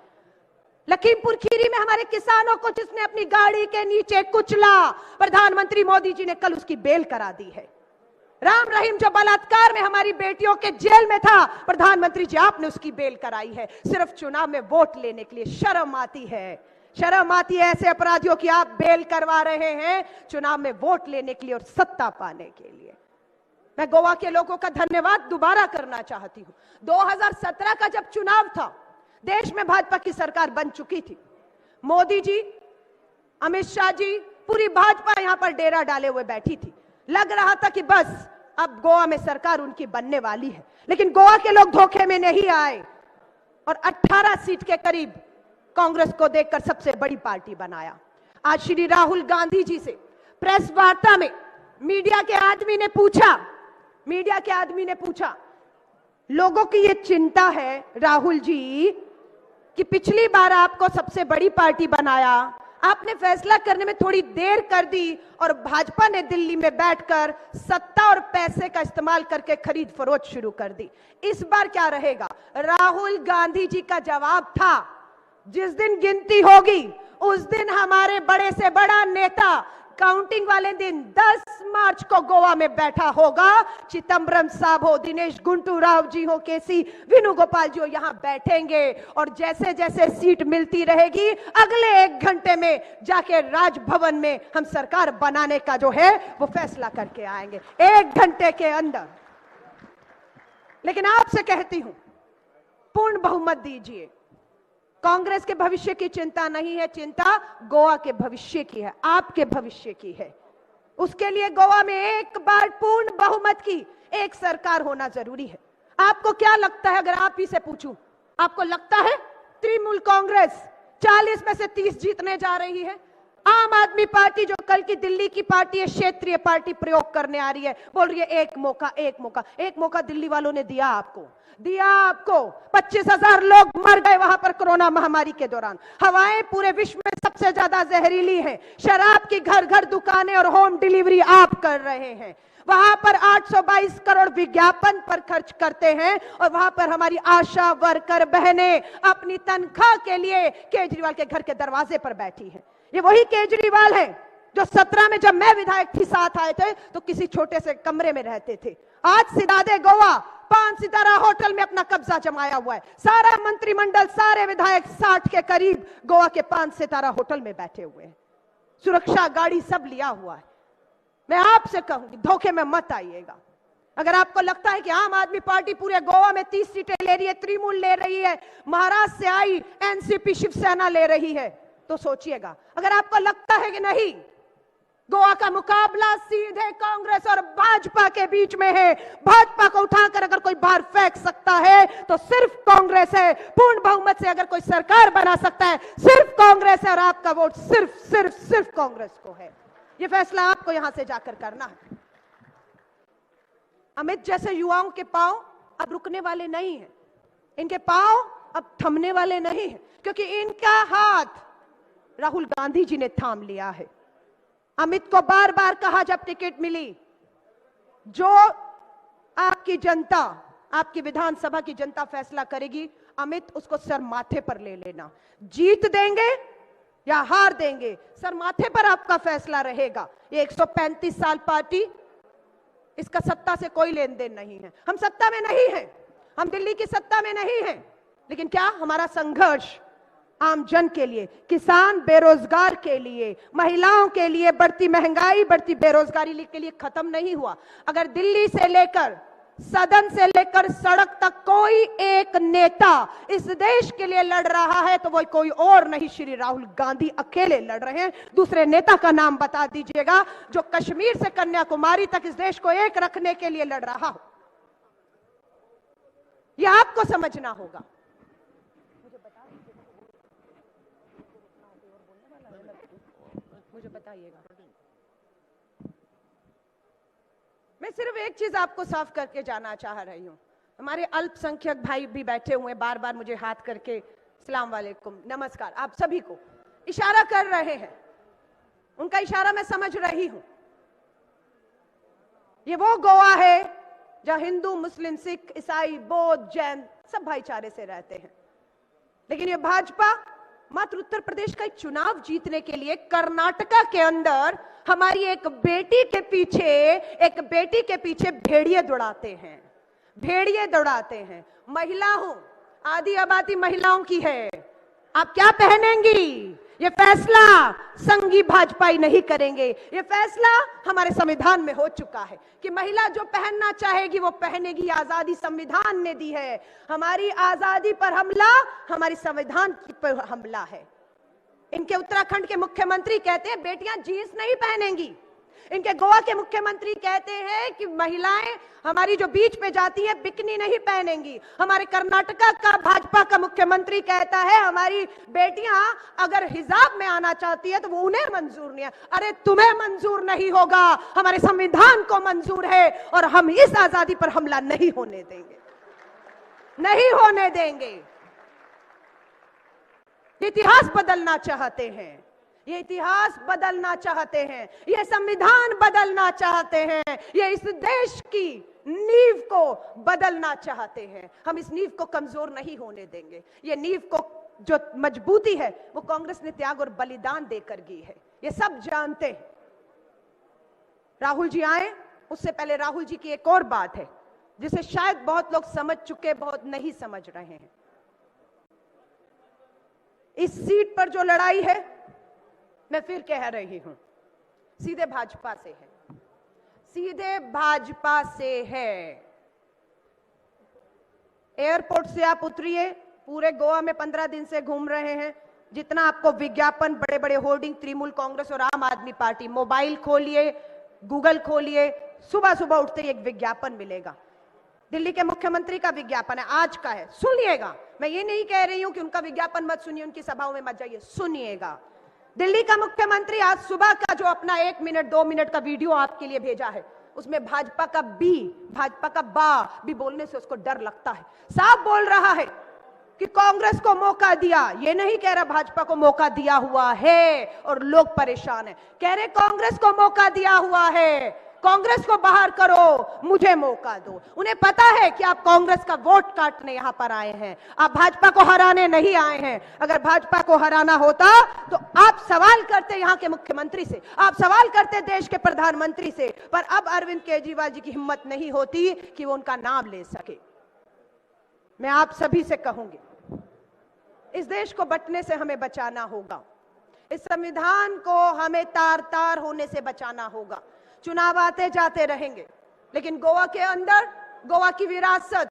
लखीमपुर खीरी में हमारे किसानों को जिसने अपनी गाड़ी के नीचे कुचला, प्रधानमंत्री मोदी जी ने कल उसकी बेल करा दी है। राम रहीम जो बलात्कार में हमारी बेटियों के जेल में था, प्रधानमंत्री जी आपने उसकी बेल कराई है, सिर्फ चुनाव में वोट लेने के लिए। शर्म आती है, शर्म आती है ऐसे अपराधियों की आप बेल करवा रहे हैं चुनाव में वोट लेने के लिए और सत्ता पाने के लिए। मैं गोवा के लोगों का धन्यवाद दोबारा करना चाहती हूं। 2017 का जब चुनाव था, देश में भाजपा की सरकार बन चुकी थी। मोदी जी, अमित शाह जी, पूरी भाजपा यहां पर डेरा डाले हुए बैठी थी। लग रहा था कि बस अब गोवा में सरकार उनकी बनने वाली है, लेकिन गोवा के लोग धोखे में नहीं आए और 18 सीट के करीब कांग्रेस को देखकर सबसे बड़ी पार्टी बनाया। आज श्री राहुल गांधी जी से प्रेस वार्ता में मीडिया के आदमी ने पूछा, मीडिया के आदमी ने पूछा, लोगों की ये चिंता है राहुल जी कि पिछली बार आपको सबसे बड़ी पार्टी बनाया, आपने फैसला करने में थोड़ी देर कर दी और भाजपा ने दिल्ली में बैठकर सत्ता और पैसे का इस्तेमाल करके खरीद फरोख्त शुरू कर दी, इस बार क्या रहेगा? राहुल गांधी जी का जवाब था, जिस दिन गिनती होगी उस दिन हमारे बड़े से बड़ा नेता काउंटिंग वाले दिन 10 मार्च को गोवा में बैठा होगा। चिदम्बरम साहब हो, दिनेश गुंटू राव जी हो, केसी वेणुगोपाल जी हो, यहां बैठेंगे और जैसे जैसे सीट मिलती रहेगी अगले 1 घंटे में जाके राजभवन में हम सरकार बनाने का जो है वो फैसला करके आएंगे 1 घंटे के अंदर। लेकिन आपसे कहती हूं, पूर्ण बहुमत दीजिए। कांग्रेस के भविष्य की चिंता नहीं है, चिंता गोवा के भविष्य की है, आपके भविष्य की है। उसके लिए गोवा में एक बार पूर्ण बहुमत की एक सरकार होना जरूरी है। आपको क्या लगता है, अगर आप ही से पूछूं, आपको लगता है तृणमूल कांग्रेस 40 में से 30 जीतने जा रही है? आम आदमी पार्टी जो कल की दिल्ली की पार्टी है, क्षेत्रीय पार्टी प्रयोग करने आ रही है, बोल रही है एक मौका, एक मौका, एक मौका दिल्ली वालों ने दिया आपको, दिया आपको। 25,000 लोग मर गए वहां पर कोरोना महामारी के दौरान। हवाएं पूरे विश्व में सबसे ज्यादा जहरीली हैं, शराब की घर घर दुकानें और होम डिलीवरी आप कर रहे हैं। वहां पर 822 करोड़ विज्ञापन पर खर्च करते हैं और वहां पर हमारी आशा वर्कर बहनें अपनी तनख्वाह के लिए केजरीवाल के घर के दरवाजे पर बैठी हैं। ये वही केजरीवाल है जो 17 में जब मैं विधायक थी साथ आए थे तो किसी छोटे से कमरे में रहते थे। आज सिदादे गोवा 5 सितारा होटल में अपना कब्जा जमाया हुआ है। सारा मंत्रिमंडल, सारे विधायक 60 के करीब गोवा के 5 सितारा होटल में बैठे हुए हैं, सुरक्षा गाड़ी सब लिया हुआ है। मैं आपसे कहूंगी धोखे में मत आइएगा। अगर आपको लगता है कि आम आदमी पार्टी पूरे गोवा में 30 सीटें ले रही है, तृणमूल ले रही है, महाराष्ट्र से आई एनसीपी शिवसेना ले रही है, तो सोचिएगा। अगर आपको लगता है कि नहीं, गोवा का मुकाबला सीधे कांग्रेस और भाजपा के बीच में है, भाजपा को उठाकर अगर कोई बाहर फेंक सकता है तो सिर्फ कांग्रेस है, पूर्ण बहुमत से अगर कोई सरकार बना सकता है सिर्फ कांग्रेस है, और आपका वोट सिर्फ सिर्फ सिर्फ कांग्रेस को है। यह फैसला आपको यहां से जाकर करना है। अमित जैसे युवाओं के पांव अब रुकने वाले नहीं है, इनके पांव अब थमने वाले नहीं है, क्योंकि इनका हाथ राहुल गांधी जी ने थाम लिया है। अमित को बार बार कहा जब टिकट मिली, जो आपकी जनता, आपकी विधानसभा की जनता फैसला करेगी, अमित उसको सर माथे पर ले लेना। जीत देंगे या हार देंगे, सर माथे पर आपका फैसला रहेगा। ये 135 साल पार्टी, इसका सत्ता से कोई लेन then नहीं है। हम सत्ता में नहीं है, हम दिल्ली की सत्ता में नहीं है, लेकिन क्या हमारा संघर्ष आम जन के लिए, किसान बेरोजगार के लिए, महिलाओं के लिए, बढ़ती महंगाई, बढ़ती बेरोजगारी के लिए खत्म नहीं हुआ। अगर दिल्ली से लेकर सदन से लेकर सड़क तक कोई एक नेता इस देश के लिए लड़ रहा है तो वो कोई और नहीं, श्री राहुल गांधी अकेले लड़ रहे हैं। दूसरे नेता का नाम बता दीजिएगा जो कश्मीर से कन्याकुमारी तक इस देश को एक रखने के लिए लड़ रहा हो। यह आपको समझना होगा। मुझे बताइएगा। मैं सिर्फ एक चीज आपको साफ करके जाना चाह रही हूं। हमारे अल्पसंख्यक भाई भी बैठे हुए हैं, बार बार मुझे हाथ करके सलाम वालेकुम, नमस्कार, आप सभी को इशारा कर रहे हैं। उनका इशारा मैं समझ रही हूं। ये वो गोवा है जहां हिंदू, मुस्लिम, सिख, ईसाई, बौद्ध, जैन सब भाईचारे से रहते हैं। लेकिन ये भाजपा मात्र उत्तर प्रदेश का एक चुनाव जीतने के लिए कर्नाटका के अंदर हमारी एक बेटी के पीछे, भेड़िए दौड़ाते हैं, भेड़िए दौड़ाते हैं। महिला हूं, आधी आबादी महिलाओं की है, आप क्या पहनेंगी? ये फैसला संघी भाजपाई नहीं करेंगे। ये फैसला हमारे संविधान में हो चुका है कि महिला जो पहनना चाहेगी वो पहनेगी। आजादी संविधान ने दी है। हमारी आजादी पर हमला हमारी संविधान पर हमला है। इनके उत्तराखंड के मुख्यमंत्री कहते हैं बेटियां जींस नहीं पहनेंगी। इनके गोवा के मुख्यमंत्री कहते हैं कि महिलाएं हमारी जो बीच पे जाती है बिकनी नहीं पहनेंगी। हमारे कर्नाटका का भाजपा का मुख्यमंत्री कहता है हमारी बेटियां अगर हिजाब में आना चाहती है तो वो उन्हें मंजूर नहीं है। अरे तुम्हें मंजूर नहीं होगा, हमारे संविधान को मंजूर है और हम इस आजादी पर हमला नहीं होने देंगे, नहीं होने देंगे। इतिहास बदलना चाहते हैं, ये इतिहास बदलना चाहते हैं, ये संविधान बदलना चाहते हैं, ये इस देश की नींव को बदलना चाहते हैं। हम इस नींव को कमजोर नहीं होने देंगे। ये नींव को जो मजबूती है वो कांग्रेस ने त्याग और बलिदान देकर दी है, ये सब जानते हैं। राहुल जी आए, उससे पहले राहुल जी की एक और बात है जिसे शायद बहुत लोग समझ चुके, बहुत नहीं समझ रहे हैं। इस सीट पर जो लड़ाई है, मैं फिर कह रही हूं, सीधे भाजपा से है, सीधे भाजपा से है। एयरपोर्ट से आप उतरिए, पूरे गोवा में 15 दिन से घूम रहे हैं, जितना आपको विज्ञापन, बड़े बड़े होर्डिंग, तृणमूल कांग्रेस और आम आदमी पार्टी, मोबाइल खोलिए, गूगल खोलिए, सुबह सुबह उठते ही एक विज्ञापन मिलेगा। दिल्ली के मुख्यमंत्री का विज्ञापन है, आज का है, सुनिएगा। मैं ये नहीं कह रही हूं कि उनका विज्ञापन मत सुनिए, उनकी सभाओं में मत जाइए, सुनिएगा। दिल्ली का मुख्यमंत्री आज सुबह का जो अपना 1 मिनट 2 मिनट का वीडियो आपके लिए भेजा है, उसमें भाजपा का बी, भाजपा का बा भी बोलने से उसको डर लगता है। साफ बोल रहा है कि कांग्रेस को मौका दिया, ये नहीं कह रहा भाजपा को मौका दिया हुआ है और लोग परेशान हैं। कह रहे कांग्रेस को मौका दिया हुआ है, कांग्रेस को बाहर करो, मुझे मौका दो। उन्हें पता है कि आप कांग्रेस का वोट काटने यहां पर आए हैं, आप भाजपा को हराने नहीं आए हैं। अगर भाजपा को हराना होता तो आप सवाल करते यहां के मुख्यमंत्री से, आप सवाल करते देश के प्रधानमंत्री से, पर अब अरविंद केजरीवाल जी की हिम्मत नहीं होती कि वो उनका नाम ले सके। मैं आप सभी से कहूंगी, इस देश को बंटने से हमें बचाना होगा, इस संविधान को हमें तार तार होने से बचाना होगा। चुनाव आते जाते रहेंगे, लेकिन गोवा के अंदर गोवा की विरासत,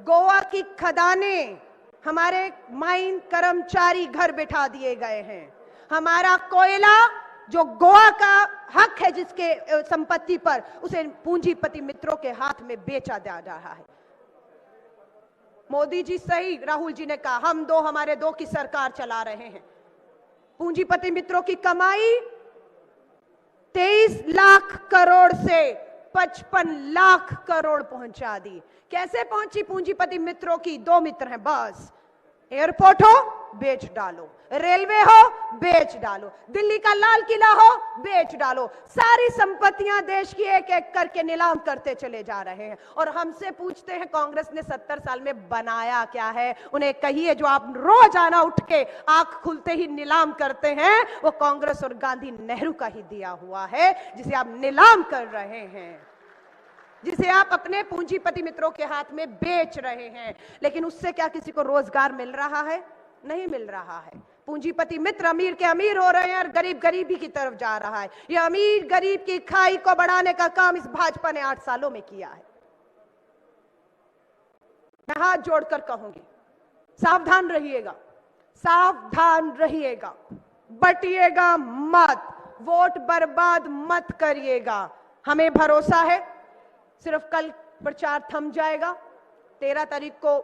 गोवा की खदानें, हमारे माइन कर्मचारी घर बिठा दिए गए हैं। हमारा कोयला जो गोवा का हक है जिसके संपत्ति पर, उसे पूंजीपति मित्रों के हाथ में बेचा जा रहा है। मोदी जी सही, राहुल जी ने कहा हम दो हमारे दो की सरकार चला रहे हैं। पूंजीपति मित्रों की कमाई 23 लाख करोड़ से 55 लाख करोड़ पहुंचा दी। कैसे पहुंची पूंजीपति मित्रों की? दो मित्र हैं बस, एयरपोर्ट हो बेच डालो, रेलवे हो बेच डालो, दिल्ली का लाल किला हो बेच डालो, सारी संपत्तियां देश की एक एक करके नीलाम करते चले जा रहे हैं। और हमसे पूछते हैं कांग्रेस ने 70 साल में बनाया क्या है। उन्हें कहिए जो आप रोज आना उठ के आंख खुलते ही नीलाम करते हैं, वो कांग्रेस और गांधी नेहरू का ही दिया हुआ है, जिसे आप नीलाम कर रहे हैं, जिसे आप अपने पूंजीपति मित्रों के हाथ में बेच रहे हैं। लेकिन उससे क्या किसी को रोजगार मिल रहा है? नहीं मिल रहा है। पूंजीपति मित्र अमीर के अमीर हो रहे हैं और गरीब गरीबी की तरफ जा रहा है। यह अमीर गरीब की खाई को बढ़ाने का काम इस भाजपा ने 8 सालों में किया है। मैं हाथ जोड़कर कहूंगी, सावधान रहिएगा, सावधान रहिएगा, बटिएगा मत, वोट बर्बाद मत करिएगा। हमें भरोसा है, सिर्फ कल प्रचार थम जाएगा, 13 तारीख को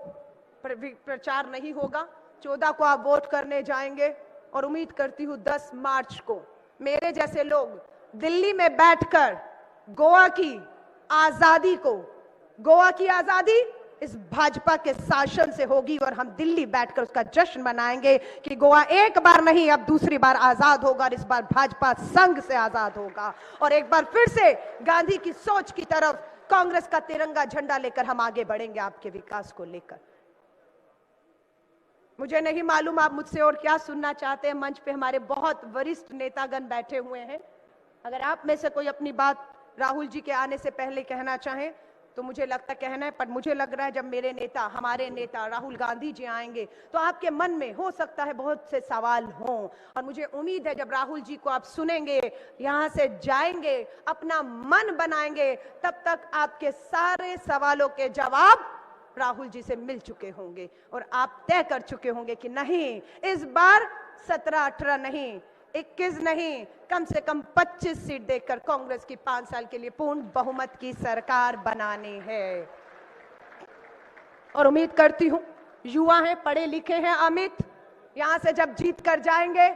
प्रचार नहीं होगा, 14 को आप वोट करने जाएंगे और उम्मीद करती हूं 10 मार्च को मेरे जैसे लोग दिल्ली में बैठकर गोवा की आजादी को, गोवा की आजादी इस भाजपा के शासन से होगी और हम दिल्ली बैठकर उसका जश्न मनाएंगे कि गोवा एक बार नहीं अब दूसरी बार आजाद होगा और इस बार भाजपा संघ से आजाद होगा और एक बार फिर से गांधी की सोच की तरफ कांग्रेस का तिरंगा झंडा लेकर हम आगे बढ़ेंगे आपके विकास को लेकर। मुझे नहीं मालूम आप मुझसे और क्या सुनना चाहते हैं। मंच पे हमारे बहुत वरिष्ठ नेतागण बैठे हुए हैं। अगर आप में से कोई अपनी बात राहुल जी के आने से पहले कहना चाहें तो मुझे लगता कहना है, पर मुझे लग रहा है जब मेरे नेता, हमारे नेता राहुल गांधी जी आएंगे तो आपके मन में हो सकता है बहुत से सवाल हों, और मुझे उम्मीद है जब राहुल जी को आप सुनेंगे, यहाँ से जाएंगे, अपना मन बनाएंगे, तब तक आपके सारे सवालों के जवाब राहुल जी से मिल चुके होंगे और आप तय कर चुके होंगे कि नहीं, इस बार 17-18 नहीं, 21 नहीं, कम से कम 25 सीट देकर कांग्रेस की 5 साल के लिए पूर्ण बहुमत की सरकार बनानी है। और उम्मीद करती हूं युवा हैं, पढ़े लिखे हैं अमित, यहां से जब जीत कर जाएंगे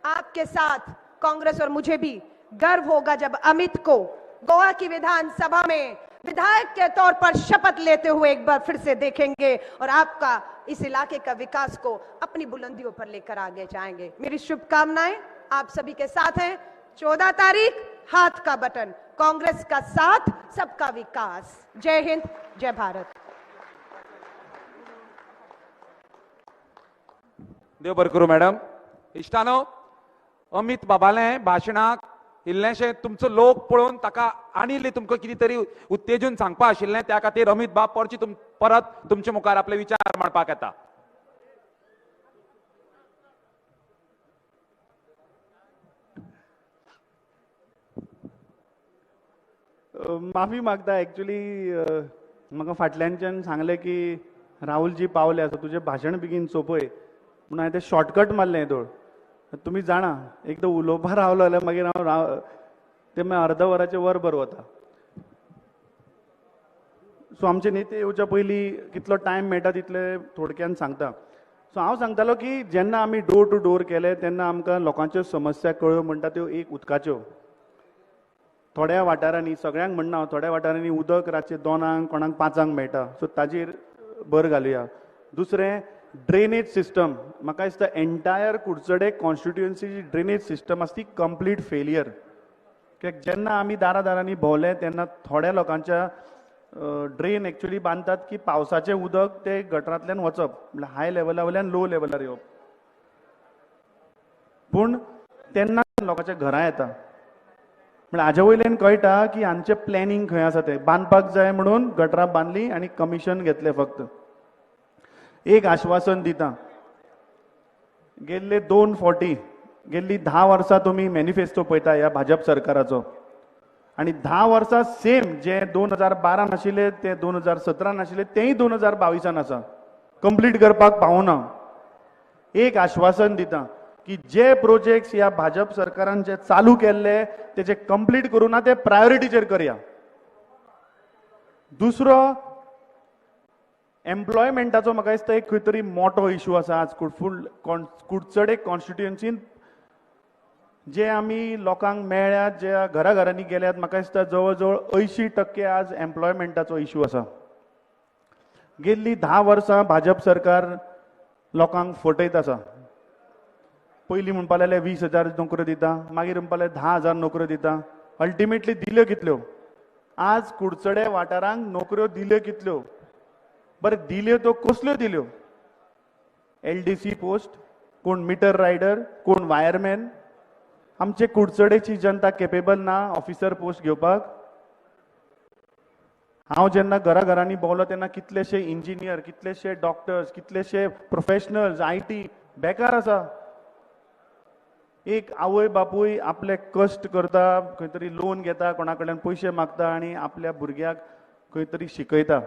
आपके साथ कांग्रेस, और मुझे भी गर्व होगा जब अमित को गोवा की विधानसभा में विधायक के तौर पर शपथ लेते हुए एक बार फिर से देखेंगे और आपका इस इलाके का विकास को अपनी बुलंदियों पर लेकर आगे जाएंगे। मेरी शुभकामनाएं आप सभी के साथ हैं। 14 तारीख हाथ का बटन, कांग्रेस का साथ, सबका विकास। जय हिंद, जय भारत। देव बरें करूं मॅडम। इश्टानो, अमित बाबालें भाशणाक इल्लेशें तुमचो लोक पळोवन ताका आनी इल्लें तुमकां कितें तरी उत्तेजून सांगपा आशिल्लें, त्या खातीर अमित बाब परची परत तुमचे मुखार आपले विचार मांडपाक येता। माफी मागता, एक्चुअली म्हाका फाटल्यानच्यान सांगलें की राहुलजी पावले आसा, तुजें भाशण बेगीन सोंपय म्हणून हांवें तें शॉर्टकट मारलें येदोळ। तुमी जाणा, एकदां उलोवपा रावलो जाल्यार मागीर हांव तें मागीर अर्द वराचें वरभर वता। सो आमचे नेते येवच्या पयलीं कितलो टायम मेळटा तितले थोडक्यान सांगता। सो हांव सांगतालो की जेन्ना आमी डोर टू डोर केले तेन्ना आमकां लोकांच्यो समस्या कळ्यो म्हणटा त्यो एक उदकाच्यो। थोड्या वाठारांनी, सगळ्यांक म्हणना, थोड्या वाठारांनी उदक रातचें 2 कोणाक 5 मेळटा, सो ताजेर भर घालुया। दुसरें ड्रेनेज सिस्टम, म्हाका दिसता एंटायर कुडचडे कॉन्स्टिट्युएन्सीची ड्रेनेज सिस्टम आसा ती कंप्लीट फेलियर। कित्याक जेन्ना आमी दारा दारांनी भोंवले तेन्ना थोड्या लोकांच्या ड्रेन एक्चुअली बांदतात की पावसाचें उदक ते गटरांतल्यान वचप, म्हणल्यार हाय लेवला वयल्यान लो लेवलार येवप, पूण तेन्ना लोकांच्या घरां येता। म्हणल्यार हाज्या वयल्यान कळटा की हांचें प्लॅनिंग खंय आसा तें, बांदपाक जाय म्हणून गटरां बांदली आनी कमिशन घेतलें फक्त। एक आश्वासन दिता, गेल्ले 240, गेल्ली 10 वर्सां तुमी मॅनिफेस्टो पळयता ह्या भाजप सरकाराचो, आनी 10 वर्सां सेम जे 2012 आशिल्ले ते 2017 आशिल्ले तेय 2022 आसा, कंप्लीट करपाक पावना। एक आश्वासन दिता की जे प्रोजेक्ट्स ह्या भाजप सरकारान जे चालू केल्ले तेजे कंप्लीट करूं ना, ते प्रायोरिटीचेर करया। दुसरो एम्प्लॉयमेंटाचो म्हाका दिसता एक खंय तरी मोटो इशू आसा आज कुडचडे कॉन्स्टिट्युएन्सीन। जे आमी लोकांक मेळ्ळ्यात, ज्या घरा घरांनी गेल्यात, म्हाका दिसता जवळ जवळ 80% आज एम्प्लॉयमेंटाचो इशू आसा। गेल्ली 10 वर्सां भाजप सरकार लोकांक फटयत आसा। पयलीं म्हणपा लागले 20,000 नोकऱ्यो दिता, मागीर म्हणपा लागले 10,000 नोकऱ्यो दिता, अल्टिमेटली दिल्यो कितल्यो? आज कुडचडे वाठारांक नोकऱ्यो दिल्यो कितल्यो? बरें दिल्यो त्यो कसल्यो दिल्यो? LDC post, कोण मिटर रायडर, कोण वायरमॅन। आमचे कुडचडेची जनता केपेबल ना ऑफिसर पोस्ट घेवपाक। हांव जेन्ना घरा घरांनी भोंवलो तेन्ना कितलेशे इंजिनियर, कितलेशे डॉक्टर्स, कितलेशे प्रोफेशनल्स, IT बेकार आसा। एक आवय बापूय आपले कश्ट करता, खंय तरी लोन घेता, कोणा कडल्यान पयशे मागता आनी आपल्या भुरग्याक खंय तरी शिकयता।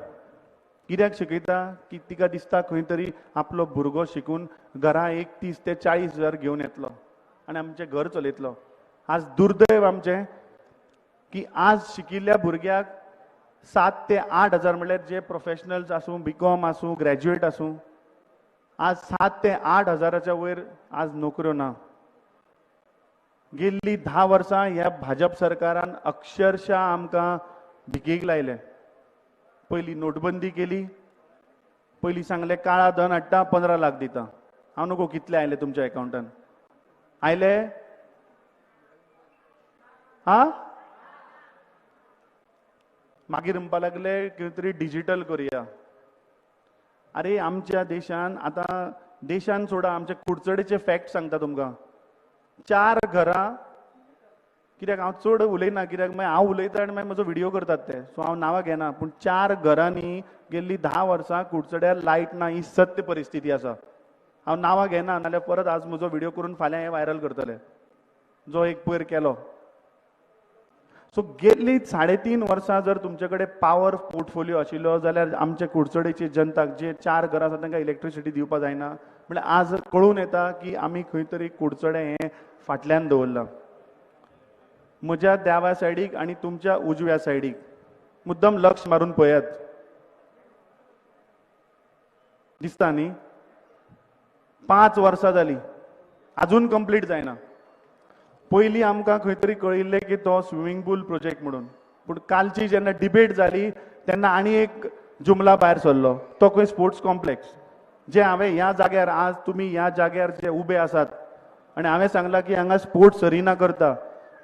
कित्याक शिकयता? की तिका दिसता खंय तरी आपलो भुरगो शिकून घरा एक 30 ते 40 हजार घेवन येतलो आनी आमचें घर चलयतलो। आज दुर्दैव आमचें की आज शिकिल्ल्या भुरग्याक 7 ते 8 हजार, म्हणल्यार जे प्रोफेशनल्स आसूं, बीकॉम आसूं, ग्रॅज्युएट आसूं, आज 7 ते 8 हजाराच्या वयर आज नोकऱ्यो ना। गेल्ली 10 वर्सां ह्या भाजप सरकारान अक्षरशः आमकां भिकेक लायले। पयली नोटबंदी केली, पयली सांगले काळा धन हाडटा 15 लाख दिता, हांव नको कितले आयले तुमच्या एकाउंटान आयले? हा, मागीर म्हणपा लागले कितें तरी डिजिटल करुया. अरे आमच्या देशान आतां देशान सोडा, आमच्या कुडचडेचे फॅक्ट सांगता तुमकां. 4 घरां, कित्याक हांव चड उलयना, कित्याक मागीर हांव उलयता आनी मागीर म्हजो व्हिडियो करतात ते, सो हांव नांवां घेना. पूण 4 घरांनी गेल्ली 10 वर्सां कुडचड्यार लायट ना, ही सत्य परिस्थिती आसा. हांव नांवां घेना, नाल्यार परत आज म्हजो व्हिडियो करून फाल्यां हें व्हायरल करतले, जो एक पयर केलो. सो गेल्ली 3.5 वर्सां जर तुमचे कडेन पावर पोर्टफोलियो आशिल्लो जाल्यार आमचे कुडचडेची जनताक जे 4 घरां आसा तांकां इलेक्ट्रिसिटी दिवपा जायना. म्हळ्यार आज कळून येता की आमी खंय तरी कुडचडे हें फाटल्यान दवरलां. म्हज्या दाव्या सायडीक आनी तुमच्या उजव्या सायडीक मुद्दम लक्ष मारून पळयात, दिसता न्ही? 5 वर्सां जाली अजून कंप्लीट जायना. पयलीं आमकां खंय तरी कळिल्लें की तो स्विमींग पूल प्रोजेक्ट म्हणून, पूण कालची जेन्ना डिबेट जाली तेन्ना आनी एक जुमला भायर सरलो, तो खंय स्पोर्ट्स कॉम्प्लेक्स. जे हांवें ह्या जाग्यार आज तुमी ह्या जाग्यार जे उबे आसात आनी हांवें सांगलां की हांगा स्पोर्ट्स अरिना करता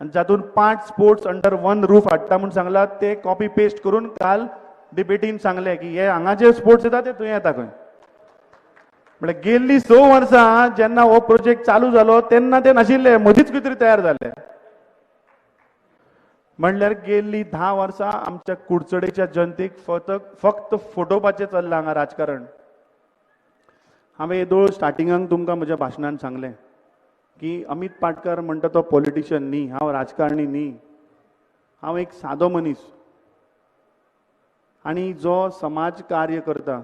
आनी जातून 5 स्पोर्ट्स अंडर 1 रूफ हाडटा म्हूण सांगलां, ते कॉपी पेस्ट करून काल डिबेटीन सांगलें की हे हांगा जे स्पोर्ट्स येता ते थंय येता खंय. म्हळ्यार गेल्ली 6 वर्सां जेन्ना हो प्रोजेक्ट चालू जालो तेन्ना ते नाशिल्ले, मदींच कितें तरी तयार जाले. म्हणल्यार गेल्ली 10 वर्सां आमच्या कुडचडेच्या जनतेक फक्त फटोवपाचें चल्लां हांगा राजकारण. हांवें येदोळ स्टार्टिंगाक तुमकां म्हज्या भाशणान सांगलें की अमित पाटकर म्हणटा तो पॉलिटिशियन न्ही, हांव राजकारणी न्ही, हांव एक सादो मनीस आनी जो समाज कार्य करता.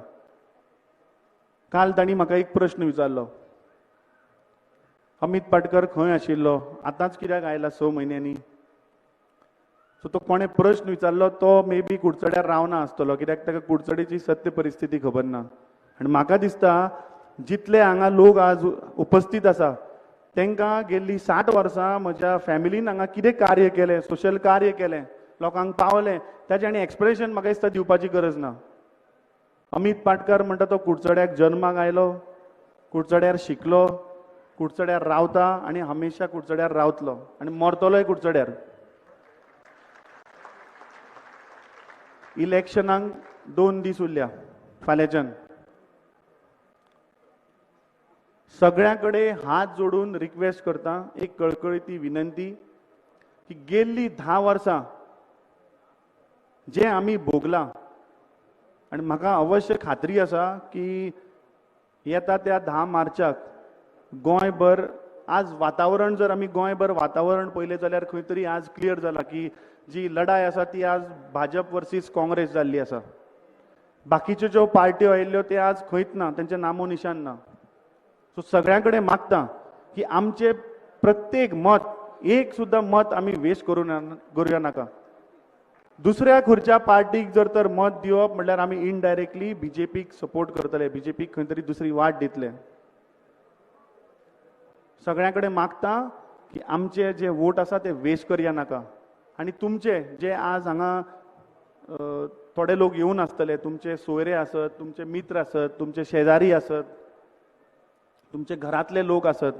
काल तांणी म्हाका एक प्रश्न विचारलो, अमित पाटकर खंय आशिल्लो, आतांच कित्याक आयला 6 म्हयन्यांनी? सो तो कोणें प्रश्न विचारलो तो मे बी कुडचड्यार रावना आसतलो, कित्याक ताका कुडचडेची सत्य परिस्थिती खबर ना. आनी म्हाका दिसता जितले हांगा लोक आज उपस्थित आसा तांकां गेल्ली 60 वर्सां म्हज्या फॅमिलीन हांगा कितें कार्य केलें, सोशल कार्य केलें, लोकांक पावलें, ताचें आनी एक्सप्रेशन म्हाका दिसता दिवपाची गरज ना. अमित पाटकर म्हणटा तो कुडचड्याक जन्माक आयलो, कुडचड्यार शिकलो, कुडचड्यार रावता आनी हमेशा कुडचड्यार रावतलो आनी मरतलोय कुडचड्यार. इलेक्शनाक 2 दीस उरल्या फाल्यांच्यान. सगळ्यां कडेन हात जोडून रिक्वेस्ट करता, एक कळकळी विनंती की गेल्ली 10 वर्सां जे आमी भोगलां आनी म्हाका अवश्य खात्री आसा की येता त्या 10 मार्चाक गोंयभर आज वातावरण, जर आमी गोंयभर वातावरण पळयलें जाल्यार खंय तरी आज क्लियर जाला की जी लढाय आसा ती आज भाजप वर्सीस काँग्रेस जाल्ली आसा. बाकीच्यो ज्यो पार्ट्यो आयिल्ल्यो त्यो आज खंयच ना, तेंचें नामो निशान ना. सो सगळ्यां कडेन मागता की आमचें प्रत्येक मत, एक सुद्दां मत आमी वेस्ट करूया नाका. दुसऱ्या खुर्च्या पार्टीक जर तर मत दिवप म्हणल्यार आमी इनडायरेक्टली बीजेपीक सपोर्ट करतले, बीजेपीक खंय तरी दुसरी वाट दितले. सगळ्यां कडेन मागता की आमचे जे वोट आसा ते वेस्ट करया नाका. आनी तुमचे जे आज हांगा थोडे लोक येवन आसतले, तुमचे सोयरे आसत, तुमचे मित्र आसत, तुमचे शेजारी आसत, तुमचे घरांतले लोक आसत,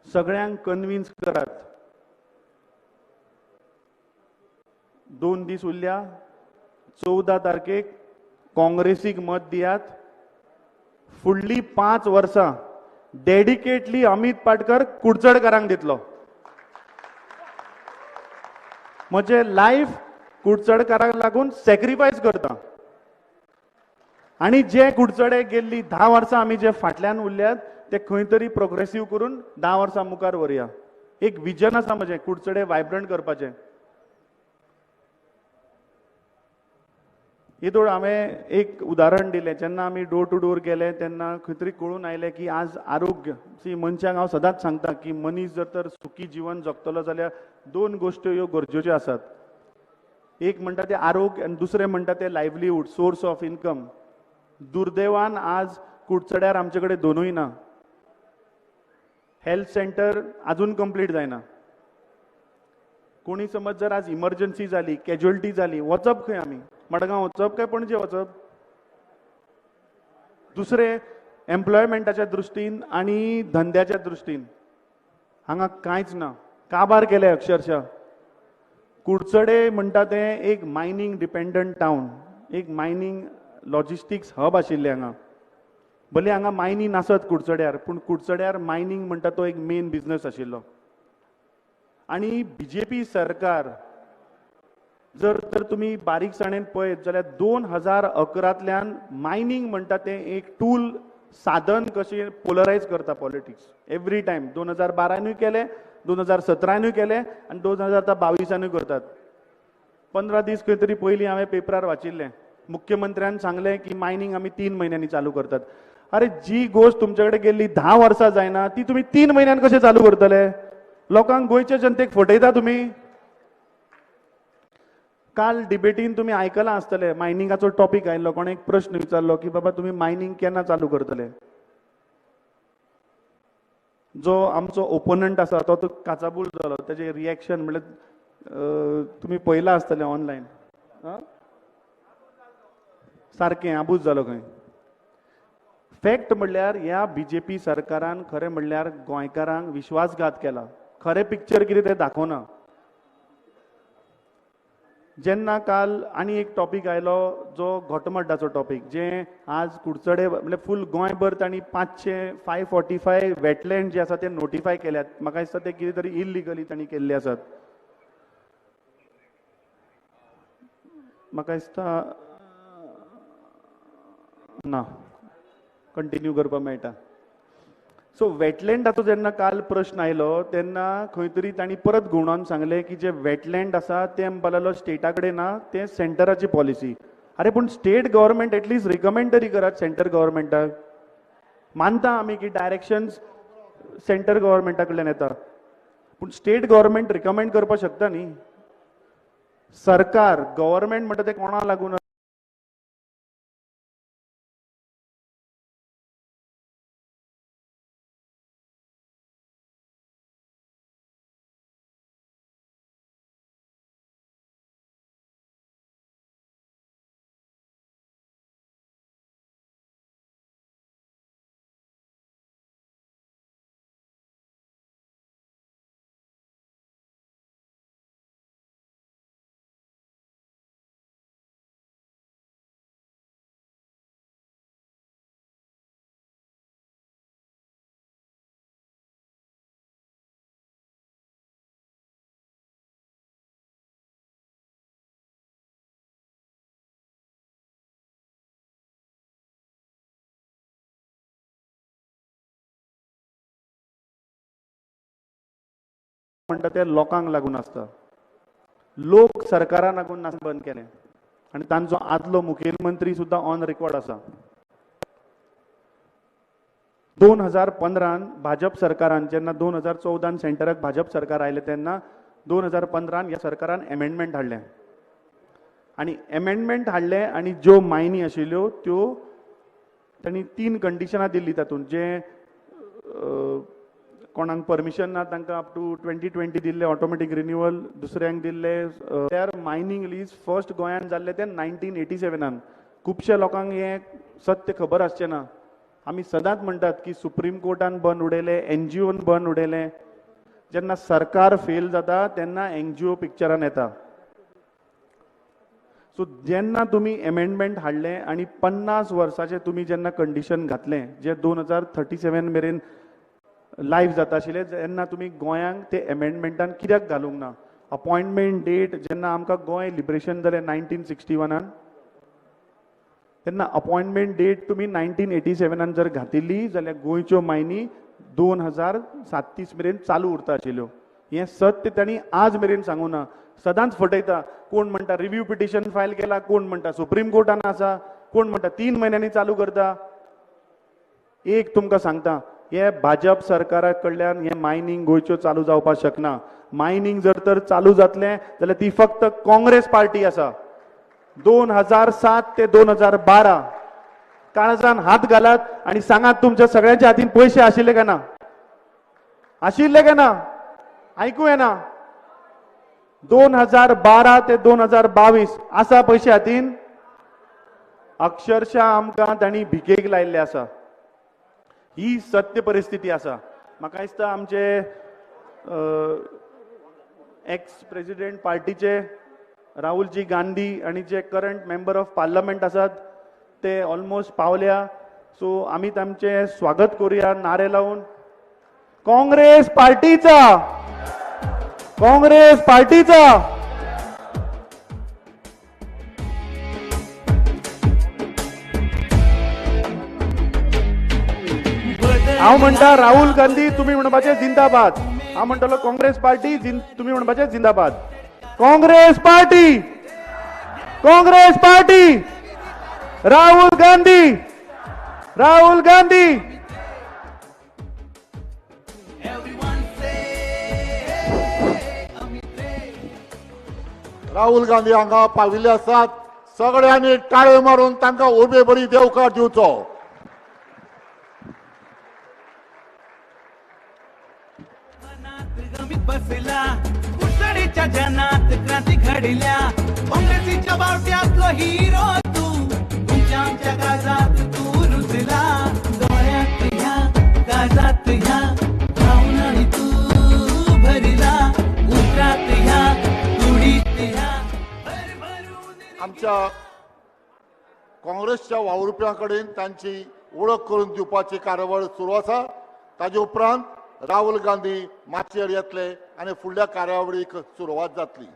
सगळ्यांक कन्विन्स करात. 2 दीस उरल्या, 14 तारखेक काँग्रेसीक मत दियात. फुडली 5 वर्सां डेडिकेटली अमित पाटकर कुडचडकारांक दितलो. म्हजें लायफ कुडचडकारांक लागून सॅक्रिफायस करता. आनी जे कुडचडे गेल्ली 10 वर्सां आमी जे फाटल्यान उरल्यात ते खंय तरी प्रोग्रेसीव करून 10 वर्सां मुखार व्हरुया. एक विजन आसा म्हजें कुडचडे वायब्रंट करपाचें. येदोळ हांवें एक उदाहरण दिलें, जेन्ना आमी डोर टू डोर गेले तेन्ना खंय तरी कळून आयलें की आज आरोग्य, सी मनशाक हांव सदांच सांगता की मनीस जर तर सुखी जिवन जगतलो जाल्यार 2 गोश्टी ह्यो गरजेच्यो आसात. एक म्हणटा तें आरोग्य आनी दुसरें म्हणटा तें लायवलीहूड, सोर्स ऑफ इनकम. दुर्दैवान आज कुडचड्यार आमचे कडेन दोनूय ना. हेल्थ सेंटर अजून कंप्लीट जायना. कोणी समज जर आज इमर्जन्सी जाली, कॅज्युअलिटी जाली, वचप खंय आमी? मडगांव वचप काय पणजे वचप? दुसरें एम्प्लॉयमेंटाच्या दृश्टीन आनी धंद्याच्या दृश्टीन हांगा कांयच ना. काबार केले अक्षरशः. कुडचडे म्हणटा तें एक मायनींग डिपेंडंट टावन, एक मायनींग लॉजिस्टिक्स हब आशिल्लें हांगा. भले हांगा मायनी नासत कुडचड्यार, पूण कुडचड्यार मायनींग म्हणटा तो एक मेन बिजनस आशिल्लो. आनी बीजेपी सरकार जर तर तुमी बारीकसाणेन पळयत जाल्यार 2011 मायनींग म्हणटा तें एक टूल, साधन कशें पोलरायज करता पॉलिटिक्स एवरी टायम. 2012 केलें, 2017 केलें आनी 2022 करतात. 15 दीस खंय तरी पयलीं हांवें पेपरार वाचिल्लें, मुख्यमंत्र्यान सांगलें की मायनींग आमी 3 म्हयन्यांनी चालू करतात. अरे जी गोश्ट तुमचे कडेन गेल्ली 10 वर्सां जायना ती तुमी 3 म्हयन्यान कशें चालू करतले? लोकांक, गोंयच्या जनतेक फटयता तुमी. काल डिबेटीन तुमी आयकलां आसतलें, मायनिंगाचो टॉपीक आयिल्लो, कोणें एक प्रश्न विचारलो की बाबा तुमी मायनींग केन्ना चालू करतले? जो आमचो ओपोनंट आसा तो काचाबूल जालो, तेजें रिएक्शन म्हणल्यार तुमी पळयलां आसतलें ऑनलायन, सारकें आबूज जालो खंय. फॅक्ट म्हणल्यार ह्या बीजेपी सरकारान खरें म्हणल्यार गोंयकारांक विश्वासघात केला. खरें पिक्चर कितें तें दाखोवना. जेन्ना काल आनी एक टॉपीक आयलो जो घोटमड्डाचो टॉपीक, जे आज कुडचडे म्हणल्यार फूल गोंयभर तांणी 545 वेटलँड जे आसा ते नोटिफाय केल्यात. म्हाका दिसता ते कितें तरी इल्लिगली तांणी केल्ले आसात. म्हाका दिसता ना कंटिन्यू करपाक मेळटा. सो वेटलँडाचो जेन्ना काल प्रश्न आयलो तेन्ना खंय तरी तांणी परत घुंवडावन सांगलें की जे वेटलँड आसा तें म्हणपाक स्टेटा कडेन ना, तें सेंटराची पॉलिसी. अरे पूण state government at least recommend तरी करात सेंटर गव्हर्मेंटाक. मानता आमी की डायरेक्शन्स सेंटर गव्हर्मेंटा कडल्यान येता, पूण स्टेट गव्हर्मेंट रिकमेंड करपाक शकता न्ही. सरकार गव्हर्मेंट म्हणटा तें कोणा लागून म्हणटा ते लोकांक लागून आसता. लोक सरकारान लागून नास बंद केलें आनी तांचो आदलो मुखेलमंत्री सुद्दां ऑन रिकॉर्ड आसा. 2015 भाजप सरकारान जेन्ना 2014 सेंटराक भाजप सरकार आयलें तेन्ना 2015 ह्या सरकारान एमेंडमेंट हाडलें आनी एमेंडमेंट हाडलें आनी ज्यो मायनी आशिल्ल्यो त्यो तांणी 3 कंडिशनां दिल्लीं. तातूंत जें कोणाक परमिशन ना तांकां अप टू 2020 दिल्ले ऑटोमॅटीक रिन्युअल, दुसऱ्यांक दिल्ले. त्यार मायनींग लीज फर्स्ट गोंयांत जाल्ले ते 1987. खुबश्या लोकांक हें सत्य खबर आसचें ना. आमी सदांच म्हणटात की सुप्रीम कोर्टान बंद उडयलें, एनजीओन बंद उडयलें. जेन्ना सरकार फेल जाता तेन्ना एनजीओ पिक्चरान येता. सो जेन्ना तुमी एमेंडमेंट हाडलें आनी 50 वर्साचें तुमी जेन्ना कंडिशन घातलें जें 2037 मेरेन लायव्ह जाता आशिल्लें, जेन्ना तुमी गोंयांक ते एमेंडमेंटान कित्याक घालूंक ना? अपॉयंटमेंट डेट जेन्ना आमकां गोंय लिबरेशन जालें 1961 तेन्ना अपॉयंटमेंट डेट तुमी 1987 जर घातिल्ली जाल्यार गोंयच्यो मायनी 2037 मेरेन चालू उरता आशिल्ल्यो. हें सत्य तांणी आज मेरेन सांगूं ना. सदांच फटयता. कोण म्हणटा रिव्यू पिटिशन फायल केला, कोण म्हणटा सुप्रीम कोर्टान आसा, कोण म्हणटा 3 म्हयन्यांनी चालू करता. एक तुमकां सांगता, हे भाजप सरकारा कडल्यान हे मायनींग गोंयच्यो चालू जावपाक शकना. मायनींग जर तर चालू जातलें जाल्यार ती फक्त काँग्रेस पार्टी आसा. 2007 ते 2012 काळजान हात घालात आनी सांगात तुमच्या सगळ्यांच्या हातीन पयशे आशिल्ले काय ना? आशिल्ले काय ना? आयकूं येना. 2012 ते 2022 आसा पयशे हातीन? अक्षरशः आमकां तांणी भिकेक लायिल्ले आसा. ही सत्य परिस्थिती आसा. म्हाका दिसता आमचे एक्स प्रेसिडेंट पार्टीचे राहुलजी गांधी आनी जे करंट मेंबर ऑफ पार्लमेंट आसात ते ऑलमोस्ट पावल्या. सो आमी तांचें स्वागत करूया नारे लावन. काँग्रेस पार्टीचा, काँग्रेस पार्टीचा. हांव म्हणटा राहुल गांधी, तुमी म्हणपाचें जिंदाबाद. हांव म्हणटलो काँग्रेस पार्टी, तुमी म्हणपाचें जिंदाबाद. Congress party, Congress party, Rahul Gandhi, Rahul Gandhi. Rahul Gandhi हांगा पाविल्ले आसात. सगळ्यांनी टाळयो मारून तांकां उबे बरी देवकार दिवचो. बसला कुडचडेच्या जनात क्रांती घडल्या, काँग्रेसीच्या बावट्यातलो हिरो तू, तुमच्या आमच्या काळजात तू रुजला. डोळ्यात ह्या काळजात ह्या भावनांनी तू भरला, उतरात ह्या कुडीत ह्या. आमच्या काँग्रेसच्या वावुरप्यां कडेन तांची वळख करून दिवपाची कार्यावळ सुरू आसा. ताजे उपरांत राहुल गांधी माचयेर येतले आनी फुडल्या कार्यावळीक सुरवात जातली.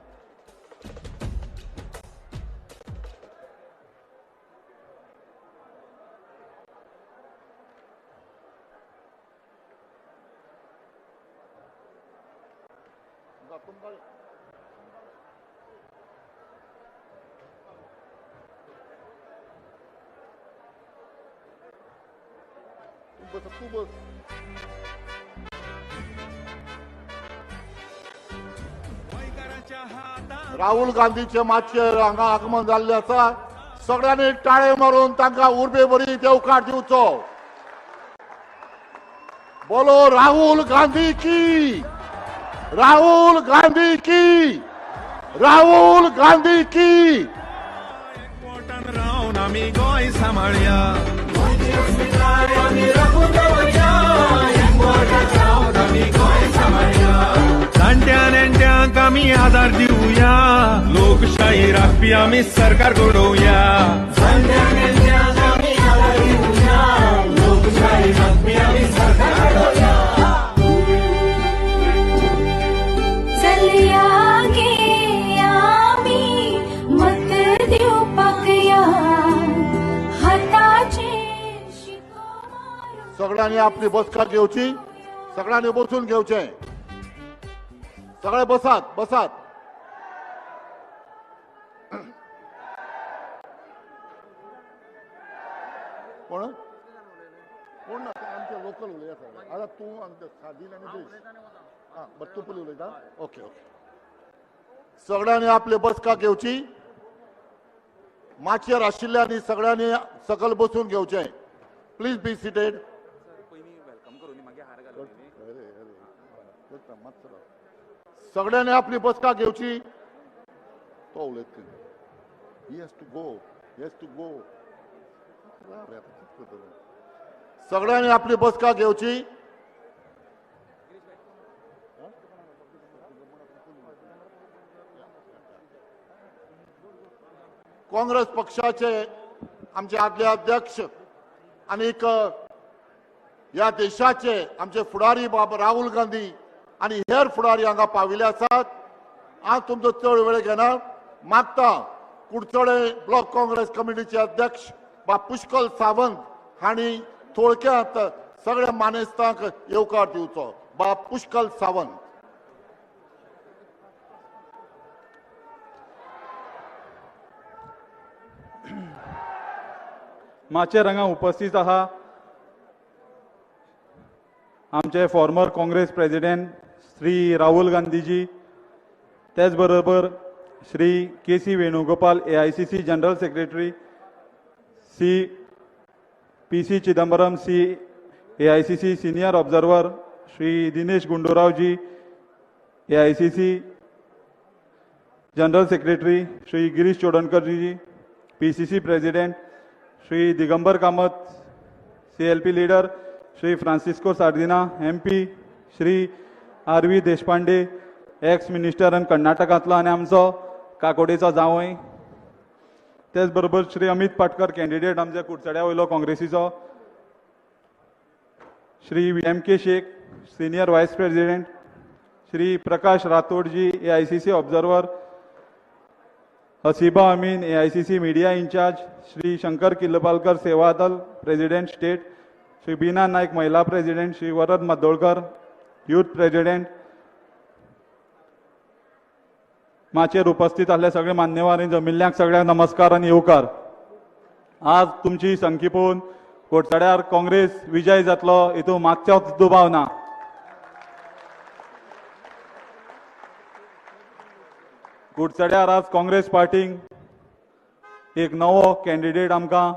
तू बस. राहुल गांधीचे माचयेर हांगा आगमन जाल्लें आसा. सगळ्यांनी टाळे मारून तांकां उर्बे बरी देवकार दिवचो. बोलो राहुल गांधी की, राहुल गांधी की, राहुल गांधी की. रावन आमी गोंय सांबाळया, जाणट्या नेणट्यांक आमी आदार दिवया, लोकशाही राखपी आमी सरकार घडोवया. चलया गे आमी मत दिवपाक या, हाताचेर शिको मारून. सगळ्यांनी आपली बसका घेवची, सगळ्यांनी बसून घेवचें. सगळे बसात बसात. कोण कोण ना आमचे लोकल उलयता सगळे. आतां तूं आमचे सादीन आनी देश. आं बट तूं पयलीं उलयता. Okay okay. सगळ्यांनी आपली बसका घेवची. माचयेर आशिल्ल्यांनी सगळ्यांनी सकल बसून घेवचें. Please be seated. सगळ्यांनी आपली बसका घेवची. तो उलयता. He has to go, he has to go. सगळ्यांनी आपली बसका घेवची. काँग्रेस पक्षाचे आमचे आदले अध्यक्ष आनीक ह्या देशाचे आमचे फुडारी बाब राहुल गांधी आनी हेर फुडारी हांगा पाविल्ले आसात. हांव तुमचो चड वेळ घेना. मागता कुडचडे ब्लॉक काँग्रेस कमिटीचे अध्यक्ष बाब पुष्कल सावंत हांणी थोडक्यात सगळ्या मानेस्तांक येवकार दिवचो. बाब पुष्कल सावंत. माचयेर हांगा उपस्थित आहा आमचे फॉर्मर काँग्रेस प्रेसिडेंट श्री राहुल गांधीजी, त्याच बरोबर Shri K C Venugopal AICC general secretary, C P C Chidambaram C AICC senior observer, Shri Dinesh Gundu Rao ji AICC general secretary, Shri Girish Chodankar ji PCC president, Shri Digambar Kamat CLP leader, Shri Francisco Sardinha MP, Shri R V Deshpande ex minister आनी कर्नाटकांतलो आनी आमचो काकोडेचो जावंय. तेच बरोबर Shri Amit Patkar candidate आमच्या कुडचड्या वयलो काँग्रेसीचो, Shri M K Shaikh senior vice president, Shri Prakash Rathodji AICC observer, Hasiba Amin AICC media incharge, Shri Shankar Kilpalkar Sevadal president state, Shri Bina Naik महिला president, Shri Varad Madolkar youth president. माचयेर उपस्थित आसले सगळे मान्यवर आनी जमिल्ल्यांक सगळ्यांक नमस्कार आनी येवकार. आज तुमची संख्या पळोवन कुडचड्यार काँग्रेस विजय जातलो हितून मातसोच दुबाव ना. कुडचड्यार आज काँग्रेस पार्टीक एक नवो कॅन्डिडेट आमकां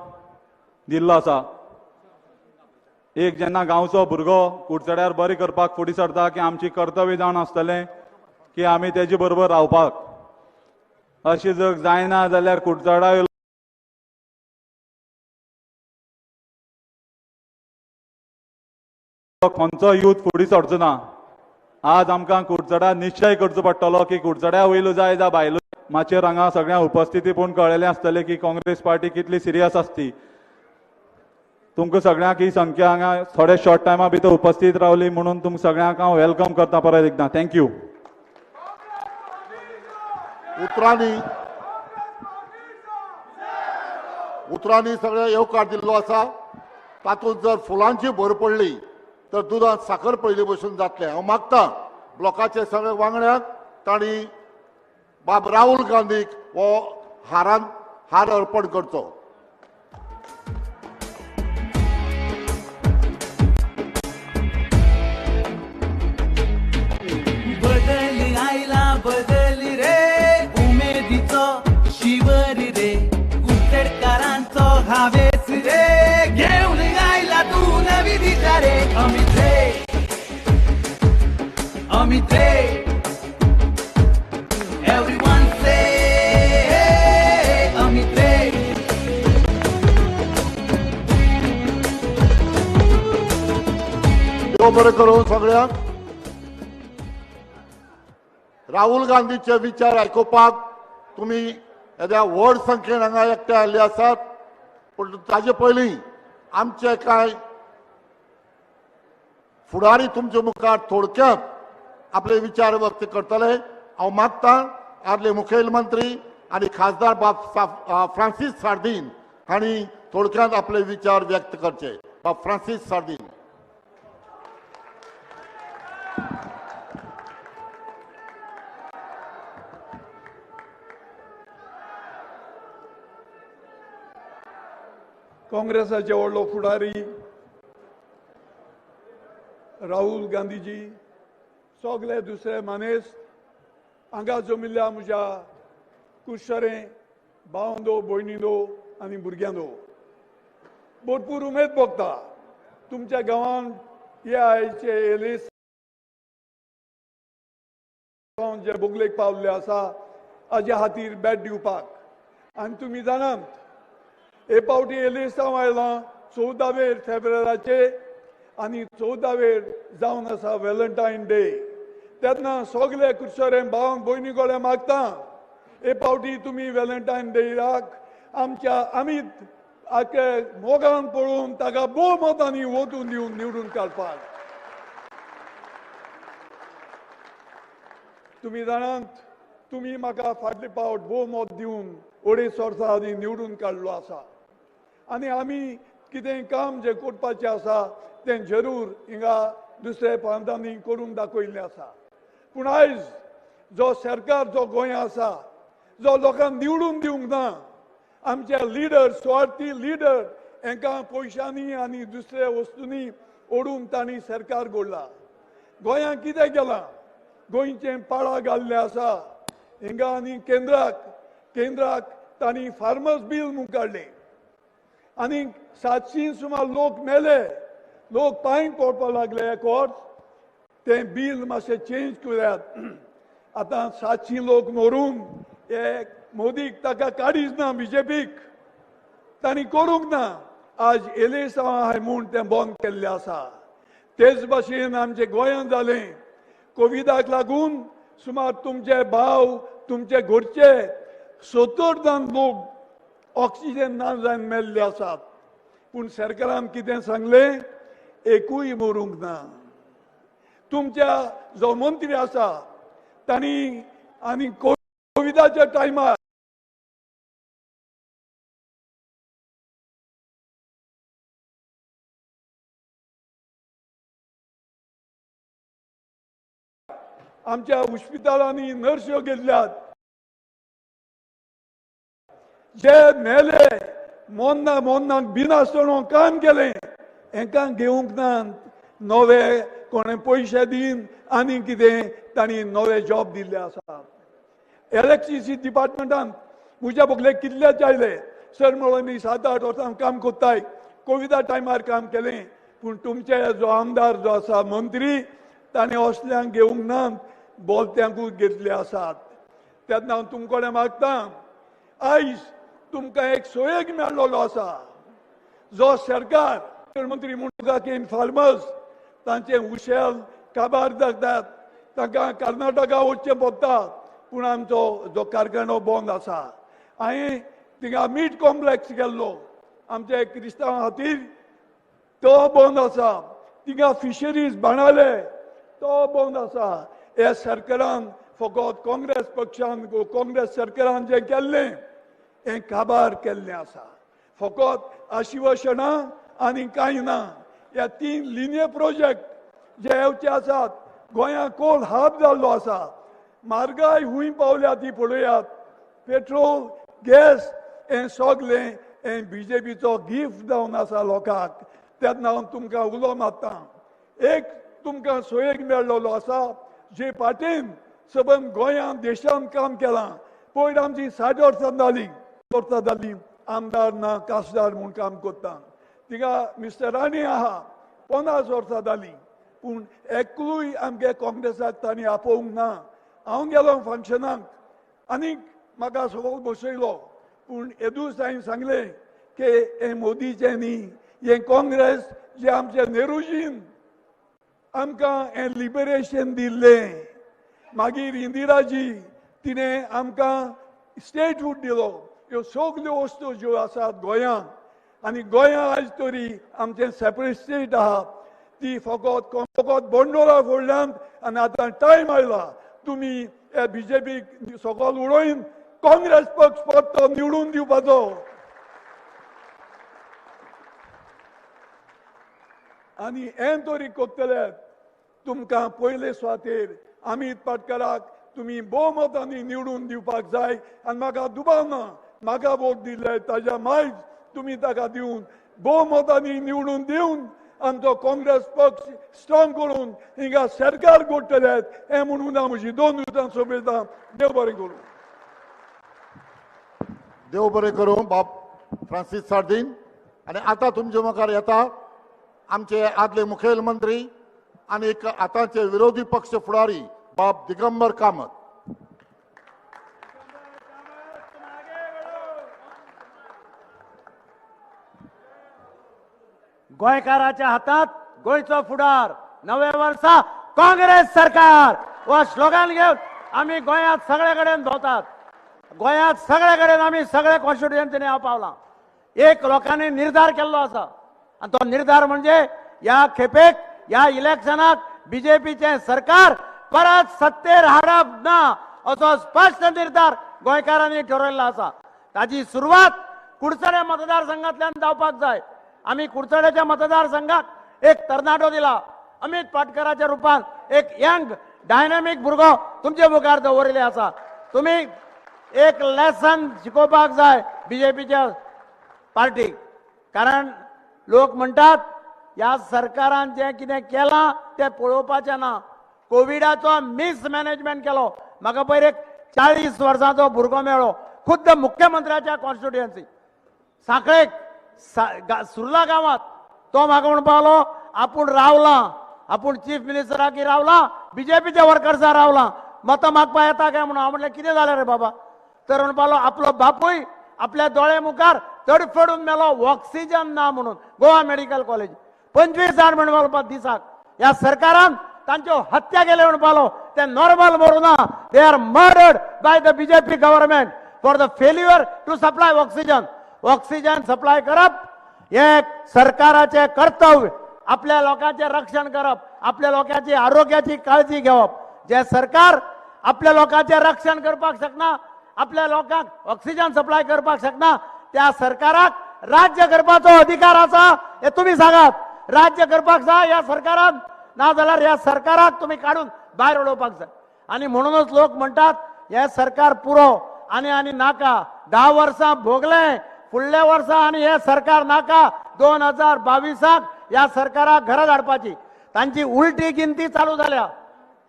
दिल्लो आसा. एक जेन्ना गांवचो भुरगो कुडचड्यार बरें करपाक फुडें सरता की आमची कर्तव्य जावन आसतलें की आमी तेजे बरोबर रावपाक. अशें जर जायना जाल्यार कुडचड्या खंयचो यूथ फुडें सरचो ना. आज आमकां कुडचड्यार निश्चय करचो पडटलो की कुडचड्या वयलो जाय जावं भायलो. माचयेर हांगा सगळ्यांक उपस्थिती पळोवन कळ्ळेलें आसतलें की काँग्रेस पार्टी कितली सिरियस आसती. तुमकां सगळ्यांक ही संख्या हांगा थोड्या शॉर्ट टायमा भितर उपस्थित रावली म्हणून तुमकां सगळ्यांक हांव welcome करता परत एकदां. Thank you. उतरांनी सगळ्या येवकार दिल्लो आसा. तातूंत जर फुलांची भर पडली तर दुदांत साखर पडली भशेन जातलें. हांव मागता ब्लॉकाचे सगळे वांगड्यांक तांणी बाब राहुल गांधीक हो हारान हार अर्पण करचो. बदल आयला बदल रे, उमेदीचो शिवर रे, कुडचडकारांचो हावेस रे, घेवन आयला तूं नवी दिशा रे. अमित रे, अमित रे, एवरीवन से अमित रे. देव बरें करूं सगळ्यांक. राहुल गांधीचे विचार आयकुपाक तुमी येद्या व्हड संख्येन हांगा एकठांय आयिल्ले आसात. पूण ताजे पयलीं आमचे कांय फुडारी तुमचे मुखार थोडक्यात आपले विचार व्यक्त करतले. हांव मागता आदले मुखेलमंत्री आनी खासदार बाब फ्रांसीस सार्दीन हांणी थोडक्यात आपले विचार व्यक्त करचे. बाब फ्रांसीस सार्दीन. काँग्रेसाचे व्हडलो फुडारी राहुल गांधीजी, सगळे दुसरे मानेस्त हांगा जमिल्ल्या म्हज्या कुडचडें भावंदो भयणींनो आनी भुरग्यांनो, भरपूर उमेद भोगता तुमच्या गांवांत हे आयचे एलिस जे बोगलेक पावल्ले आसा हाज्या खातीर भेट दिवपाक. आनी तुमी जाणात हे पावटी एलिसांव आयलां 14 फेब्रुवारीचे आनी 14 जावन आसा व्हॅलेंटायन डे. तेन्ना सगळे कुडचडें भाव भयणी कडेन मागता हे पावटी तुमी व्हॅलेंटायन डेयाक आमच्या अमित आखे मोगान पळोवन ताका भोव मतांनी वोटून दिवन निवडून काडपाक. तुमी जाणात तुमी म्हाका फाटले पावट भोव मत दिवन 2.5 वर्सां आदीं निवडून काडलो आसा आनी आमी कितें काम जें करपाचें आसा तें जरूर हिंगा दुसऱ्या प्रांतांनी करून दाखयल्लें आसा. पूण आयज जो सरकार जो गोंया आसा जो लोकांक निवडून दिवंक ना, आमचे लिडर स्वार्थी लिडर हांकां पयशांनी आनी दुसऱ्या वस्तूंनी ओडून तांणी सरकार घडला. गोंयांत कितें केलां, गोंयचें पाळां घाल्लें आसा हिंगा आनी केंद्राक तांणी फार्मर्स बील म्हूण काडलें आनी 700 सुमार लोक मेले, लोक पांय पडपाक लागले एक वर्स तें बील मातशें चेंज करात. आतां 700 लोक मरून हे मोदीक ताका काडीच ना, बीजेपीक तांणी करूंक ना. आज एलेसांव आहाय म्हूण तें बंद केल्लें आसा. तेच भाशेन आमचे गोंयांत जालें कोविडाक लागून सुमार तुमचे भाव तुमचे घरचे 70 जाण लोक ऑक्सिजन ना जावन मेल्ले आसात. पूण सरकारान कितें सांगलें, एकूय मरूंक ना. तुमच्या जो मंत्री आसा तांणी आनी कोविडाच्या टायमार आमच्या हॉस्पिटलांनी नर्स्यो गेल्ल्यात, जे मेले मोन्ना मोन्नाक बिनासतना काम केलें हेंकां घेवंक ना. नवे कोणें पयशे दिवन आनी कितें तांणी नवे जॉब दिल्ले आसा. इलेक्ट्रिसिटी डिपार्टमेंटान म्हज्या बोगले कितलेच आयले सर म्हणून मी 7-8 वर्सां काम करताय, कोविडा टायमार काम केलें. पूण तुमचे जो आमदार जो आसा मंत्री ताणें असल्यांक घेवंक ना, बोलत्यांकूच घेतले आसात. तेन्ना हांव तुमचे कडेन मागता, आयज तुमकां एक सोयेक मेळ्ळो आसा जो सरकार मुख्यमंत्री म्हणटा की फार्मर्स तांचे उशेल काबार जातात, तांकां कर्नाटका वचचें पडटा. पूण आमचो जो कारखानो बंद आसा. हांवें थिंगा मीट कॉम्प्लेक्स केल्लो आमच्या क्रिस्तांवां खातीर, तो बंद आसा. थिंगा फिशरीज बाणाले तो बंद आसा. ह्या सरकारान फकत काँग्रेस पक्षान काँग्रेस सरकारान जें केल्लें हें काबार केल्लें आसा. फकत आशिवासनां आनी कांय ना. ह्या 3 लिनियर प्रोजेक्ट जे येवचे आसात, गोंयांत कोल हाब जाल्लो आसा. म्हारगाय हुंय पावल्या ती पळयात. पेट्रोल गॅस हें सगलें हें बीजेपीचो गिफ्ट जावन आसा लोकांक. तेन्ना हांव तुमकां उलो मारता, एक तुमकां सोयेक मेळ्ळो आसा जे पाटीन सबंद गोंयांत देशांत काम केलां. पयर आमची 60 वर्सां जालीं, वर्सां जालीं आमदार ना खासदार म्हूण काम करता. तिका मिस्टर राणे आहा 50 वर्सां जालीं, पूण एकलूय आमगे काँग्रेसाक तांणी आपोवंक ना. हांव गेलो फंक्शनाक आनी म्हाका सगळो बसयलो, पूण येदूच हांवें सांगलें की हें मोदीचें न्ही, हें काँग्रेस जे आमचे नेहरूजीन आमकां हें लिबरेशन दिल्लें. मागीर इंदिराजी तिणें आमकां स्टेटहूड दिलो. ह्यो सगल्यो वस्तू ज्यो आसात गोंयांत, आनी गोंया आयज तरी आमचें सेपरेट स्टेट आहा ती फकत फकत बंडोला फुडल्यान. आनी आतां टायम आयला तुमी हे बीजेपीक सकयल उडोवन काँग्रेस पक्ष परतो निवडून दिवपाचो. आनी हें तरी करतले तुमकां पयले सुवातेर अमित पाटकराक तुमी भोवमतांनी निवडून दिवपाक जाय. आनी म्हाका दुबाव ना, म्हाका वोट दिले ताज्या मायज तुमी ताका दिवन भोवमतांनी निवडून दिवन आमचो काँग्रेस पक्ष स्ट्रॉंग करून हिंगा सरकार घडटले हें म्हणून हांव म्हजी 2 उतरां सोंपयतां. देव बरें करूं. देव बरें करूं बाब फ्रांसीस सार्दीन. आनी आतां तुमचे मुखार येता आमचे आदले मुखेलमंत्री आनी एक आतांचे विरोधी पक्ष फुडारी बाब दिगंबर कामत. गोंयकाराच्या हातात गोंयचो फुडार, नवे वर्सा काँग्रेस सरकार हो स्लोगन घेवन आमी गोंयांत सगळे कडेन भोंवतात. गोंयांत सगळे कडेन आमी सगळे कॉन्स्टिट्युएन्सीनी हांव पावलां. एक लोकांनी निर्धार केल्लो आसा आनी तो निर्धार म्हणजे ह्या खेपेक ह्या इलेक्शनाक बीजेपीचें सरकार परत सत्तेर हाडप ना असो स्पश्ट निर्धार गोंयकारांनी ठरयल्लो आसा. ताजी सुरवात कुडचडे मतदारसंघांतल्यान जावपाक जाय. आमी कुडचड्याच्या मतदारसंघाक एक तरणाटो दिला, अमित पाटकराच्या रुपान एक यंग डायनामीक भुरगो तुमचे मुखार दवरिल्ले आसा. तुमी एक लेसन शिकोवपाक जाय बीजेपीच्या पार्टीक, कारण लोक म्हणटात ह्या सरकारान जें कितें केलां तें पळोवपाचें ना. कोविडाचो मिसमॅनेजमेंट केलो. म्हाका पयर एक 40 वर्सांचो भुरगो मेळ्ळो, खुद्द मुख्यमंत्र्याच्या कॉन्स्टिट्युएन्सी सांखळेक सुर्ला गांवांत. तो म्हाका म्हणपाक लागलो आपूण रावला, आपूण चीफ मिनिस्टराकी रावला, बीजेपीच्या वर्कर्सा रावला, मतां मागपा येता काय म्हणून. हांव म्हटलें कितें जालें रे बाबा, तर म्हणपाक लागलो आपलो बापूय आपल्या दोळे मुखार तडफडून मेलो, ऑक्सिजन ना म्हणून. गोवा मेडिकल कॉलेज 25 जाण म्हणपाक दिसाक ह्या सरकारान तांच्यो हत्या केल्यो म्हणपाक लागलो. ते normal मरूना. They are murdered by the BJP government for the failure to supply oxygen. Oxygen supply करप हे सरकाराचे कर्तव्य. आपल्या लोकांचे रक्षण करप, आपल्या लोकांची आरोग्याची काळजी घेवप. जे सरकार आपल्या लोकांचे रक्षण करपाक शकना, आपल्या लोकांक ऑक्सिजन सप्लाय करपाक शकना, त्या सरकाराक राज्य करपाचो अधिकार आसा हे तुमी सांगात. राज्य करपाक जाय ह्या सरकारान, ना जाल्यार ह्या सरकाराक तुमी काडून भायर उडोवपाक जाय. आनी म्हणूनच लोक म्हणटात हे सरकार पुरो आनी आनी नाका. 10 वर्सां भोगले, फुडल्या वर्सा आनी हे सरकार नाका. 2022 ह्या सरकाराक घरा धाडपाची तांची उलटी गिनती चालू जाल्या.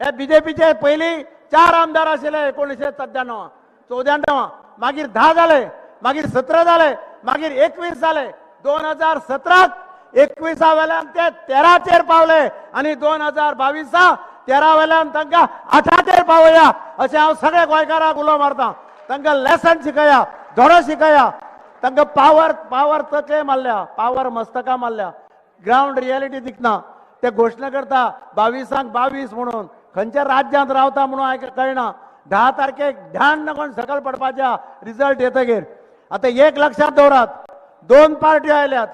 हे बीजेपीचे पयलीं 4 आमदार आशिल्ले 1994 94, मागीर 10 जाले, मागीर 17 जाले, मागीर 21 जाले. 2017 21 वेल्यान ते 13चेर पावले आनी 2022 13 वेल्यान तांकां 8चेर पावया अशें हांव सगळ्या गोंयकारांक उलो मारता. तांकां लेसन शिकया, धडो शिकया. तांकां पावर पावर तकले मारल्या, पावर मस्तका मारल्या. ग्रावंड रियलिटी दिसना. ते घोशणा करता 22 22 म्हणून, खंयच्या राज्यांत रावता म्हणून कळना. 10 तारखेक ध्यान कोण सकल पडपाच्या रिजल्ट येतगीर. आतां एक लक्षांत दवरात, 2 पार्ट्यो आयल्यात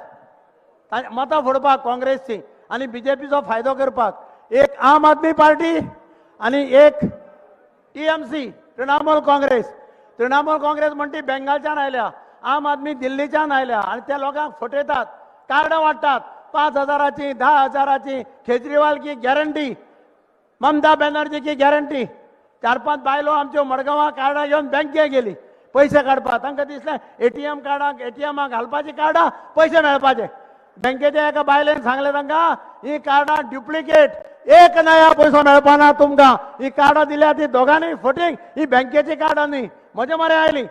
मतां फोडपाक, काँग्रेसची आनी बीजेपीचो फायदो करपाक. एक आम आदमी पार्टी आनी एक टीएमसी, तृणमूल काँग्रेस. तृणमूल काँग्रेस म्हणटी बेंगालच्यान आयल्या, आम आदमी दिल्लीच्यान आयल्या आनी त्या लोकांक फटयतात, कार्डां वांट्टात 5,000ची 10,000ची. केजरीवाल की गॅरंटी, ममता बॅनर्जी की गॅरंटी. 4-5 बायलो आमच्यो मडगांवां कार्डां घेवन बँके गेली पयशे काडपाक. तांकां दिसलें एटीएम कार्डाक, एटीएमाक घालपाची कार्डां, पयशे मेळपाचे. बँकेच्या एका बायलेन सांगलें तांकां, ही कार्डां ड्युप्लिकेट, एक नया पयसो मेळपाना तुमकां. ही कार्डां दिल्या ती दोगांनी फटींग, ही बँकेची कार्डां न्ही. म्हजे मरे आयली,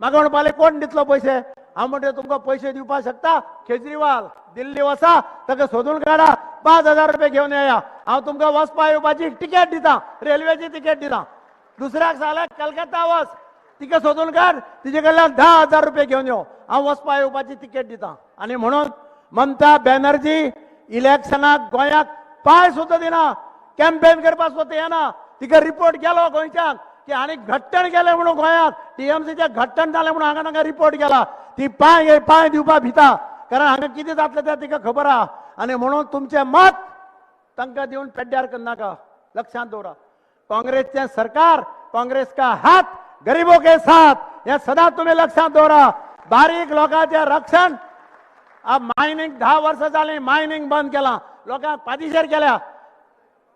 म्हाका म्हणपाक कोण दितलो पयशे? हांव म्हणटा तुमकां पयशे दिवपाक शकता केजरीवाल, दिल्ली वसा ताका सोदून काडा, 5,000 रुपये घेवन येया, हांव तुमकां वचपा येवपाची तिकेट दिता, रेल्वेची तिकेट दिता. दुसऱ्याक सांगलें कलकत्ता वच, तिका सोदून काड, तिजे कडल्यान 10,000 रुपये घेवन यो, हांव वचपा येवपाची तिकेट दिता. आनी म्हणून ममता बॅनर्जी इलेक्शनाक गोंयाक पांय सुद्दां दिना, कॅम्पेन करपाक सुद्दां येना. तिका रिपोर्ट गेलो गोंयच्यान की आनी घट्टण गेलें म्हणून गोंयांत, टीएमसीचें घट्टण जालें म्हणून हांगा तांकां रिपोर्ट गेला. ती पांय पांय दिवपाक भिता, कारण हांगा कितें जातलें तें तिका खबर आहा. आनी म्हणून तुमचें मत तांकां दिवन पेड्ड्यार करनाका. लक्षांत दवरा, काँग्रेसचें सरकार, काँग्रेस का हात गरीबों के साथ, हें सदांच तुमी लक्षांत दवरा. बारीक लोकांचें रक्षण, मायनिंग 10 वर्सां जालीं मायनिंग बंद केलां, लोकांक पादिशेर केल्या.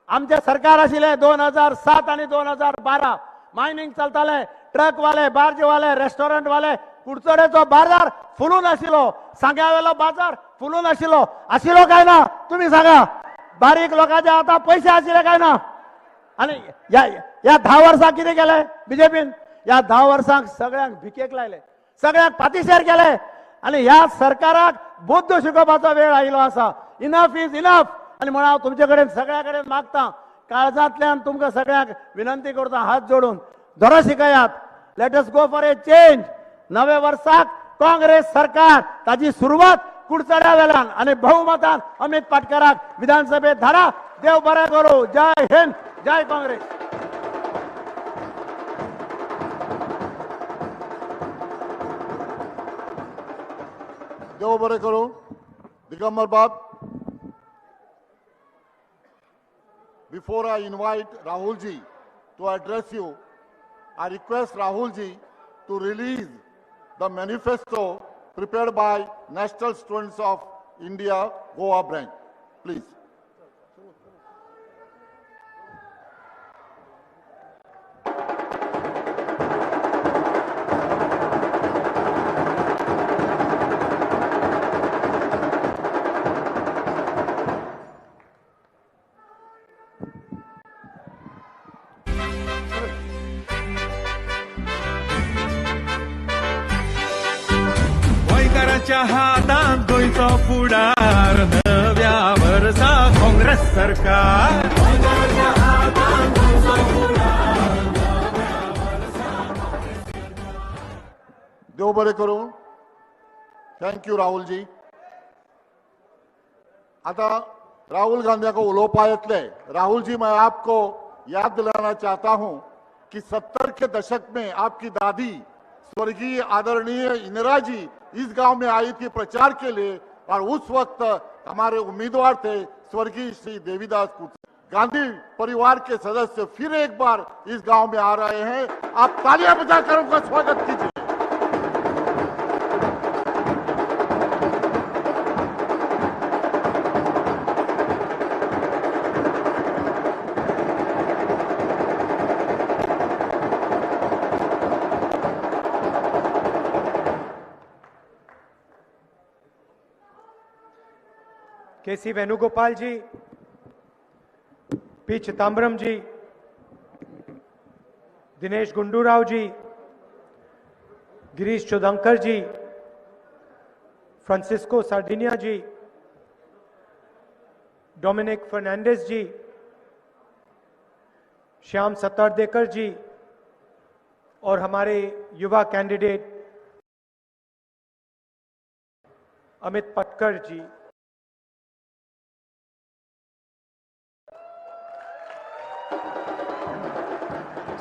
आमचें सरकार आशिल्लें 2007 आनी 2012 मायनिंग चलतालें. ट्रकवाले, बार्जवाले, रेस्टॉरंटवाले, कुडचडेचो बाजार फुलून आशिल्लो, सांग्यावेलो बाजार फुलून आशिल्लो. आशिल्लो काय ना तुमी सांगा? बारीक लोकांचे आतां पयशे आशिल्ले काय ना? आनी ह्या 10 वर्सां कितें केलें बीजेपीन? ह्या 10 वर्सांक सगळ्यांक भिकेक लायले, सगळ्यांक पातिशेर केले. आनी ह्या सरकाराक बुद्ध शिकोवपाचो वेळ आयिल्लो आसा. Enough is enough. आनी म्हणून हांव तुमचे कडेन सगळ्या कडेन मागता, काळजांतल्यान तुमकां सगळ्यांक विनंती करता, हात जोडून धरो शिकयात. Let us go for a change. नव्या वर्साक काँग्रेस सरकार, ताजी सुरवात कुडचड्या वेल्यान आनी बहुमतान अमित पाटकराक विधानसभेत धाडा. देव बरें करूं. जय हिंद, जय काँग्रेस. देव बरें करूं. दिगंबर बाब, before I invite Rahul ji to address you, I request Rahul ji to release the manifesto prepared by National Students of India, Goa branch. Please. हातांत गोंयचो फुडार, नव्या वर्सा काँग्रेस सरकार. देव बरें करूं. Thank you Rahulji. आता राहुल गांधी को उलोवपा येतले. राहुल जी, मैं आपको याद दिलाना चाहता हूं कि 70 के दशक में आपकी दादी स्वर्गीय आदरणीय इंदिरा जी इस गांव में आई थी प्रचार के लिए और उस वक्त हमारे उम्मीदवार थे स्वर्गीय श्री देवीदास कुडचड। गांधी परिवार के सदस्य फिर एक बार इस गांव में आ रहे हैं, आप तालियां बजाकर उनका स्वागत कीजिए। K C Venugopal ji, P Chidambaram ji, Dinesh Gundu Rao ji, Girish Chodankar ji, Francisco Sardinha ji, Dominic Fernandes ji, Shyam Satardekar ji और हमारे युवा कैंडिडेट अमित पटकर जी।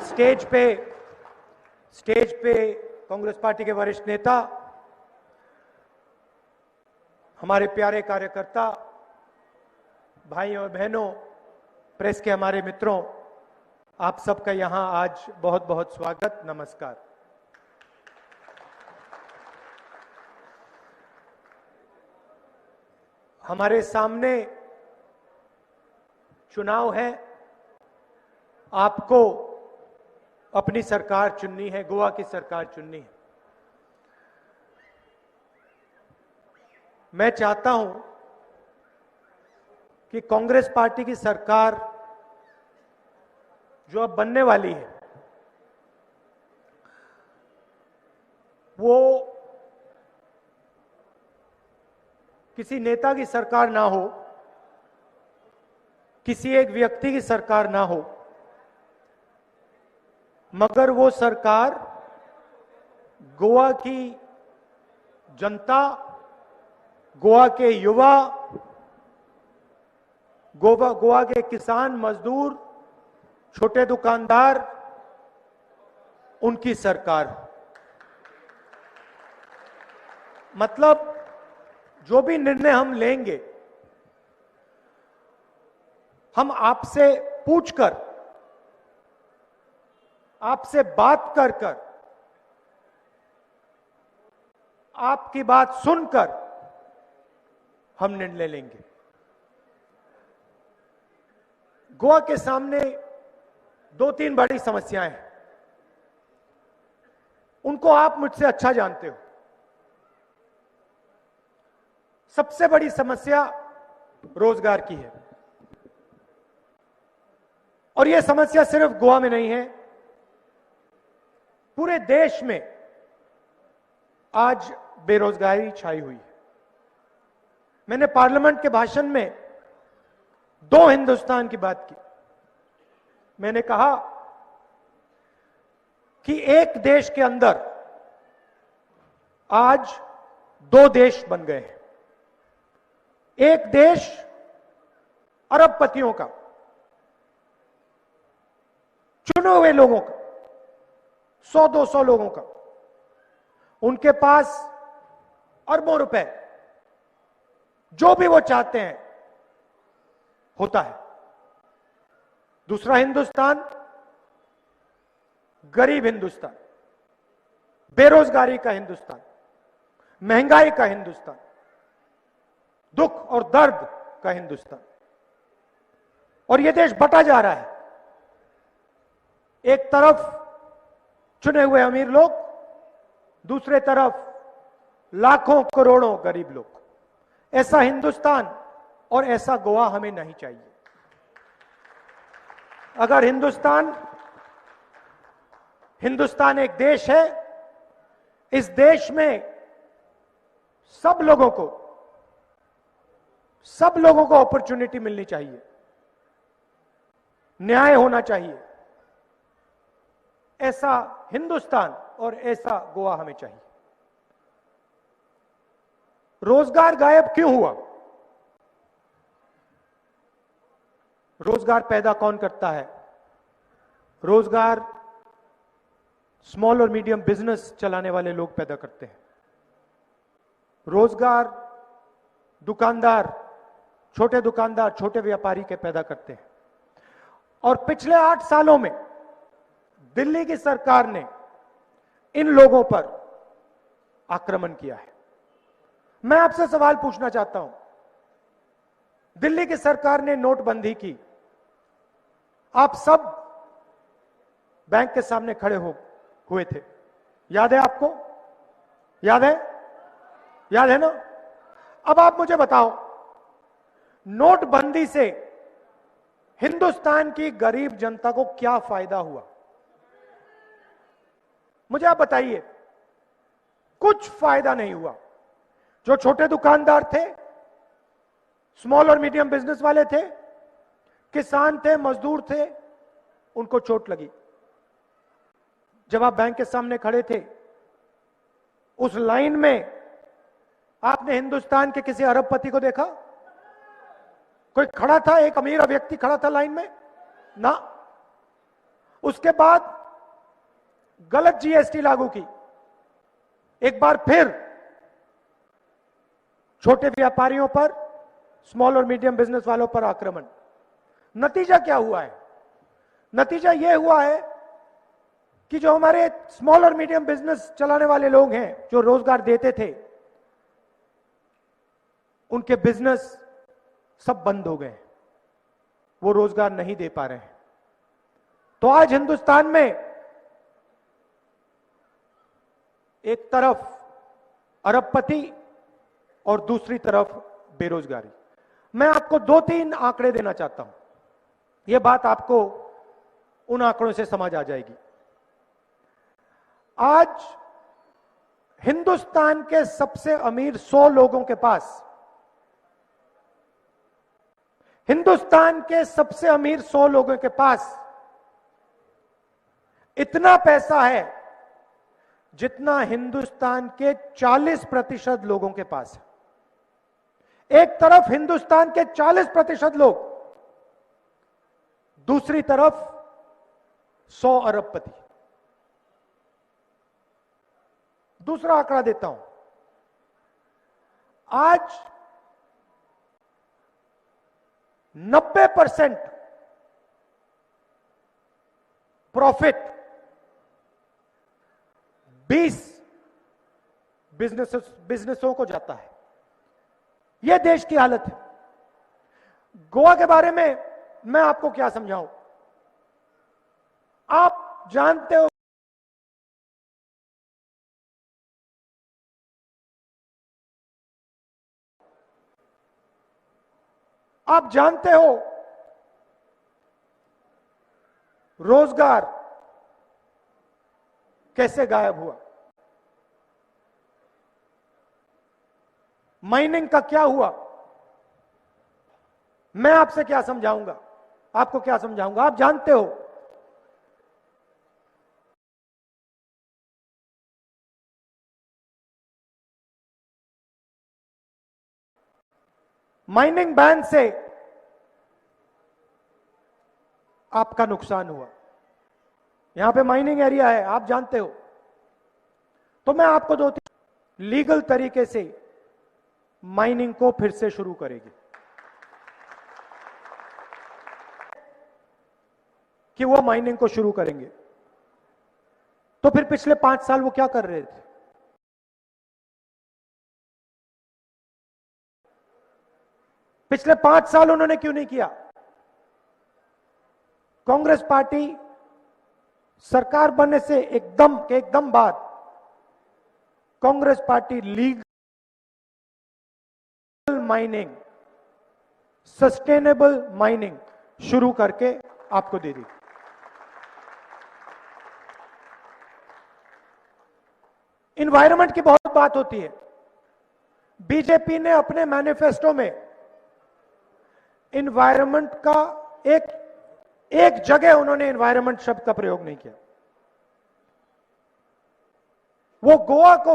Stage pay Congress party K वरिष्ठ नेता, हमारे प्यारे कार्यकर्ता, भाइयों और बहनों, प्रेस के हमारे मित्रों, आप सबका यहां आज बहुत बहुत स्वागत, नमस्कार। हमारे सामने चुनाव है, आपको अपनी सरकार चुननी है, गोवा की सरकार चुननी है। मैं चाहता हूं कि कांग्रेस पार्टी की सरकार जो अब बनने वाली है वो किसी नेता की सरकार ना हो, किसी एक व्यक्ति की सरकार ना हो, मगर वो सरकार गोवा की जनता, गोवा के युवा, गोवा के किसान, मजदूर, छोटे दुकानदार, उनकी सरकार। मतलब जो भी निर्णय हम लेंगे हम आपसे पूछकर, आपसे बात कर कर, आपकी बात सुनकर हम निर्णय लेंगे। गोवा के सामने 2-3 बड़ी समस्याएं हैं, उनको आप मुझसे अच्छा जानते हो। सबसे बड़ी समस्या रोजगार की है, और यह समस्या सिर्फ गोवा में नहीं है, पूरे देश में आज बेरोजगारी छाई हुई है। मैंने पार्लियामेंट के भाषण में 2 हिंदुस्तान की बात की। मैंने कहा कि एक देश के अंदर आज 2 देश बन गए हैं। एक देश अरबपतियों का, चुने हुए लोगों का, 100-200 लोगों का, उनके पास अरबों रुपए, जो भी वो चाहते हैं होता है। दूसरा हिंदुस्तान गरीब हिंदुस्तान, बेरोजगारी का हिंदुस्तान, महंगाई का हिंदुस्तान, दुख और दर्द का हिंदुस्तान। और यह देश बटा जा रहा है। एक तरफ चुने हुए अमीर लोग, दूसरे तरफ लाखों करोड़ों गरीब लोग। ऐसा हिंदुस्तान और ऐसा गोवा हमें नहीं चाहिए। अगर हिंदुस्तान एक देश है, इस देश में सब लोगों को अपॉर्चुनिटी मिलनी चाहिए, न्याय होना चाहिए। ऐसा हिंदुस्तान और ऐसा गोवा हमें चाहिए। रोजगार गायब क्यों हुआ? रोजगार पैदा कौन करता है? रोजगार स्मॉल और मीडियम बिजनेस चलाने वाले लोग पैदा करते हैं। रोजगार दुकानदार, छोटे दुकानदार, छोटे व्यापारी के पैदा करते हैं। और पिछले 8 सालों में दिल्ली की सरकार ने इन लोगों पर आक्रमण किया है। मैं आपसे सवाल पूछना चाहता हूं, दिल्ली की सरकार ने नोटबंदी की, आप सब बैंक के सामने खड़े हुए थे, याद है आपको? याद है? याद है ना? अब आप मुझे बताओ, नोटबंदी से हिंदुस्तान की गरीब जनता को क्या फायदा हुआ? मुझे आप बताइए। कुछ फायदा नहीं हुआ। जो छोटे दुकानदार थे, स्मॉल और मीडियम बिजनेस वाले थे, किसान थे, मजदूर थे, उनको चोट लगी। जब आप बैंक के सामने खड़े थे, उस लाइन में आपने हिंदुस्तान के किसी अरबपति को देखा? कोई खड़ा था? एक अमीर व्यक्ति खड़ा था लाइन में? ना। उसके बाद गलत जीएसटी लागू की, एक बार फिर छोटे व्यापारियों पर, स्मॉल और मीडियम बिजनेस वालों पर आक्रमण। नतीजा क्या हुआ है? नतीजा यह हुआ है कि जो हमारे स्मॉल और मीडियम बिजनेस चलाने वाले लोग हैं, जो रोजगार देते थे, उनके बिजनेस सब बंद हो गए, वो रोजगार नहीं दे पा रहे हैं। तो आज हिंदुस्तान में एक तरफ अरबपति और दूसरी तरफ बेरोजगारी। मैं आपको 2-3 आंकड़े देना चाहता हूं, यह बात आपको उन आंकड़ों से समझ आ जाएगी। आज हिंदुस्तान के सबसे अमीर 100 लोगों के पास, हिंदुस्तान के सबसे अमीर 100 लोगों के पास इतना पैसा है जितना हिंदुस्तान के 40% लोगों के पास है। एक तरफ हिंदुस्तान के 40% लोग, दूसरी तरफ 100 अरबपति। दूसरा आंकड़ा देता हूं, आज 90% प्रॉफिट 20 बिजनेसों को जाता है। यह देश की हालत है। गोवा के बारे में मैं आपको क्या समझाऊं, आप जानते हो आप जानते हो रोजगार कैसे गायब हुआ, माइनिंग का क्या हुआ। मैं आपसे क्या समझाऊंगा, आपको क्या समझाऊंगा, आप जानते हो। माइनिंग बैन से आपका नुकसान हुआ, यहां पे माइनिंग एरिया है, आप जानते हो। तो मैं आपको 2-3 लीगल तरीके से माइनिंग को फिर से शुरू करेगी कि वो माइनिंग को शुरू करेंगे। तो फिर पिछले 5 साल वो क्या कर रहे थे? पिछले 5 साल उन्होंने क्यों नहीं किया? कांग्रेस पार्टी सरकार बनने से एकदम बाद Congress party legal mining, sustainable mining शुरू करके आपको दे दी। एनवायरनमेंट की बहुत बात होती है। बीजेपी ने अपने मैनिफेस्टो में एनवायरनमेंट का एक जगह उन्होंने एनवायरनमेंट शब्द का प्रयोग नहीं किया। वो गोवा को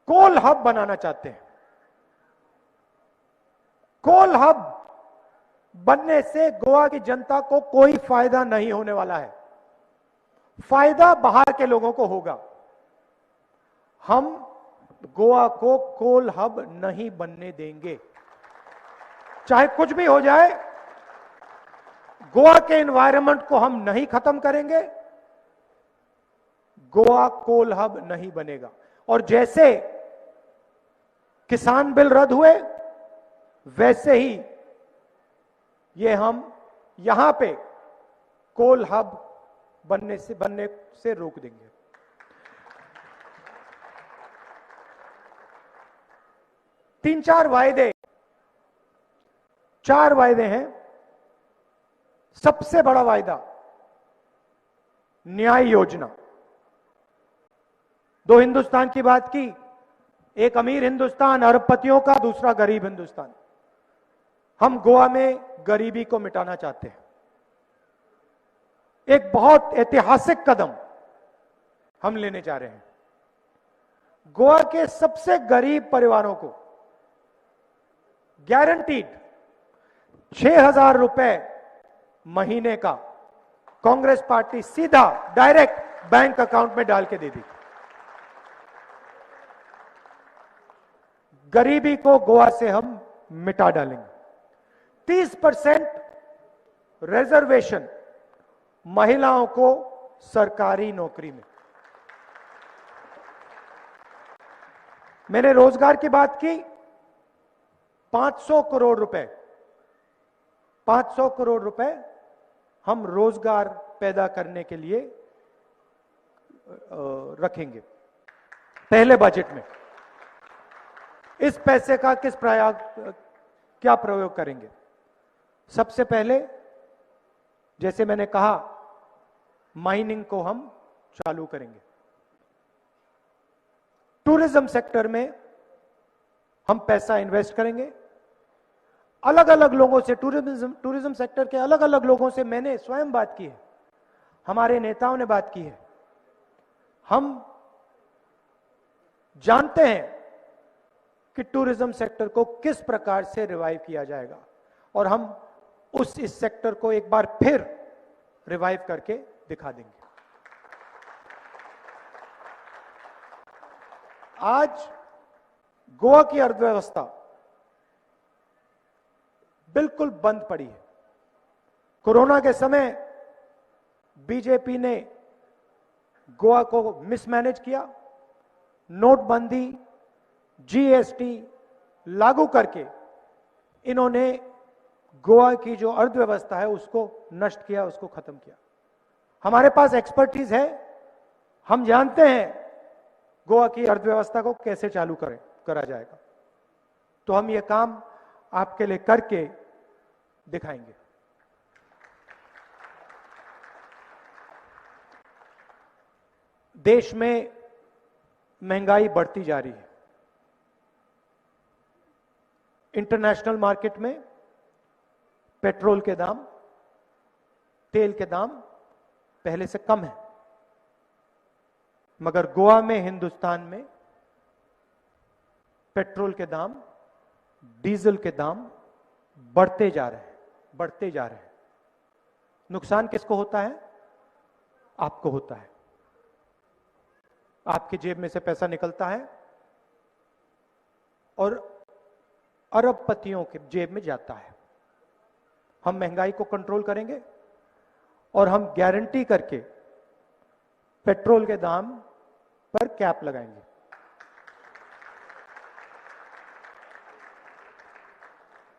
कोल हब बनाना चाहते हैं। कोल हब बनने से गोवा की जनता को कोई फायदा नहीं होने वाला है। फायदा बाहर के लोगों को होगा। हम गोवा को कोल हब नहीं बनने देंगे, चाहे कुछ भी हो जाए। गोवा के एनवायरनमेंट को हम नहीं खत्म करेंगे, गोवा कोल हब नहीं बनेगा। और जैसे किसान बिल रद्द हुए, वैसे ही ये हम यहां पे कोल हब बनने से रोक देंगे। 3-4 वायदे, 4 वायदे हैं। सबसे बड़ा वायदा न्याय योजना। 2 हिंदुस्तान की बात की, एक अमीर हिंदुस्तान अरबपतियों का, दूसरा गरीब हिंदुस्तान। हम गोवा में गरीबी को मिटाना चाहते हैं। एक बहुत ऐतिहासिक कदम हम लेने जा रहे हैं। गोवा के सबसे गरीब परिवारों को गारंटीड 6,000 रुपए महीने का कांग्रेस पार्टी सीधा डायरेक्ट बैंक अकाउंट में डाल के दे दी। गरीबी को गोवा से हम मिटा डालेंगे। 30% रिजर्वेशन महिलाओं को सरकारी नौकरी में। मैंने रोजगार की बात की, 500 करोड़ रुपए, 500 करोड़ रुपए हम रोजगार पैदा करने के लिए रखेंगे पहले बजट में। इस पैसे का किस प्रयाग क्या प्रयोग करेंगे? सबसे पहले जैसे मैंने कहा, माइनिंग को हम चालू करेंगे। टूरिज्म सेक्टर में हम पैसा इन्वेस्ट करेंगे। अलग अलग लोगों से, टूरिज्म सेक्टर के अलग अलग लोगों से मैंने स्वयं बात की है, हमारे नेताओं ने बात की है। हम जानते हैं कि टूरिज्म सेक्टर को किस प्रकार से रिवाइव किया जाएगा और हम इस सेक्टर को एक बार फिर रिवाइव करके दिखा देंगे। आज गोवा की अर्थव्यवस्था बिल्कुल बंद पड़ी है। कोरोना के समय बीजेपी ने गोवा को मिसमैनेज किया, नोटबंदी, जीएसटी लागू करके इन्होंने गोवा की जो अर्थव्यवस्था है उसको नष्ट किया, उसको खत्म किया। हमारे पास एक्सपर्टीज है, हम जानते हैं गोवा की अर्थव्यवस्था को कैसे चालू करा जाएगा। तो हम ये काम आपके लिए करके दिखाएंगे। देश में महंगाई बढ़ती जा रही है। इंटरनेशनल मार्केट में पेट्रोल के दाम, तेल के दाम पहले से कम है, मगर गोवा में, हिंदुस्तान में पेट्रोल के दाम, डीजल के दाम बढ़ते जा रहे हैं, बढ़ते जा रहे हैं। नुकसान किसको होता है? आपको होता है। आपकी जेब में से पैसा निकलता है और अरबपतियों के जेब में जाता है। हम महंगाई को कंट्रोल करेंगे और हम गारंटी करके पेट्रोल के दाम पर कैप लगाएंगे।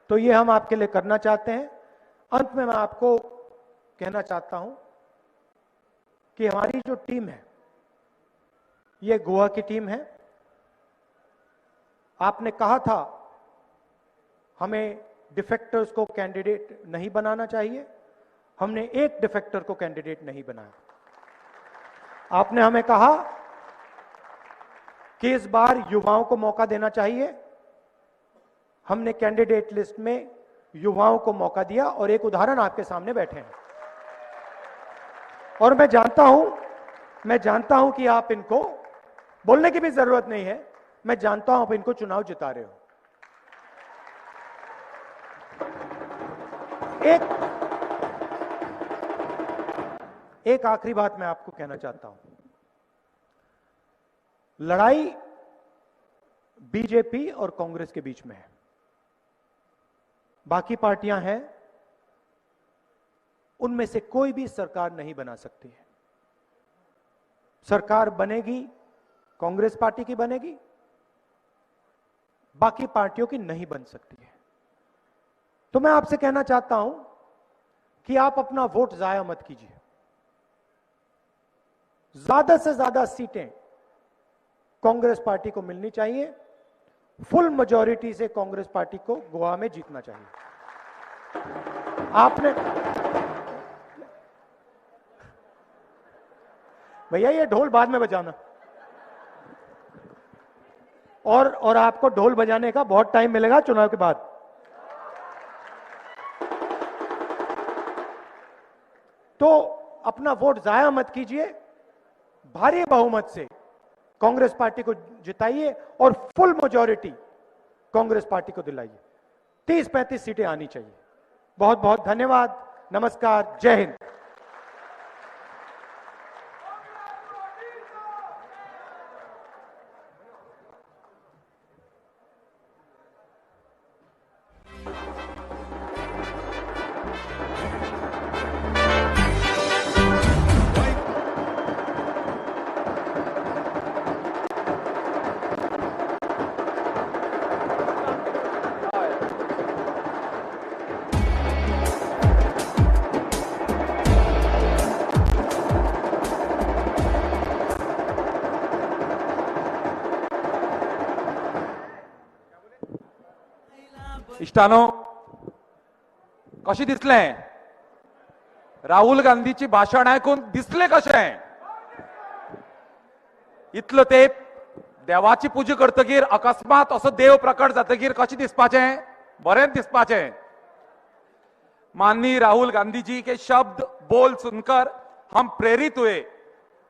तो ये हम आपके लिए करना चाहते हैं। अंत में मैं आपको कहना चाहता हूं कि हमारी जो टीम है, ये गोवा की टीम है। आपने कहा था हमें डिफेक्टर्स को कैंडिडेट नहीं बनाना चाहिए, हमने एक डिफेक्टर को कैंडिडेट नहीं बनाया। आपने हमें कहा कि इस बार युवाओं को मौका देना चाहिए, हमने कैंडिडेट लिस्ट में युवाओं को मौका दिया और एक उदाहरण आपके सामने बैठे हैं। और मैं जानता हूं कि आप इनको बोलने की भी जरूरत नहीं है, मैं जानता हूं आप इनको चुनाव जिता रहे हो। एक एक आखिरी बात मैं आपको कहना चाहता हूं। लड़ाई बीजेपी और कांग्रेस के बीच में है, बाकी पार्टियां हैं उनमें से कोई भी सरकार नहीं बना सकती है। सरकार बनेगी कांग्रेस पार्टी की बनेगी, बाकी पार्टियों की नहीं बन सकती है। तो मैं आपसे कहना चाहता हूं कि आप अपना वोट जाया मत कीजिए। ज्यादा से ज्यादा सीटें कांग्रेस पार्टी को मिलनी चाहिए, फुल मेजॉरिटी से कांग्रेस पार्टी को गोवा में जीतना चाहिए। आपने भैया ये ढोल बाद में बजाना, और आपको ढोल बजाने का बहुत टाइम मिलेगा चुनाव के बाद। तो अपना वोट जाया मत कीजिए, भारी बहुमत से कांग्रेस पार्टी को जिताइए और फुल मेजॉरिटी कांग्रेस पार्टी को दिलाइए। 30-35 सीटें आनी चाहिए। बहुत बहुत धन्यवाद, नमस्कार, जय हिंद। इश्टानो, कशें दिसलें राहुल गांधीची भाशण आयकून? दिसलें कशें? इतलो तेप देवाची पुजा करतकीर अकस्मात असो देव प्रकट जातकीर कशें दिसपाचें? बरेंच दिसपाचें। माननीय राहुल गांधी जी के शब्द बोल सुनकर हम प्रेरित हुए।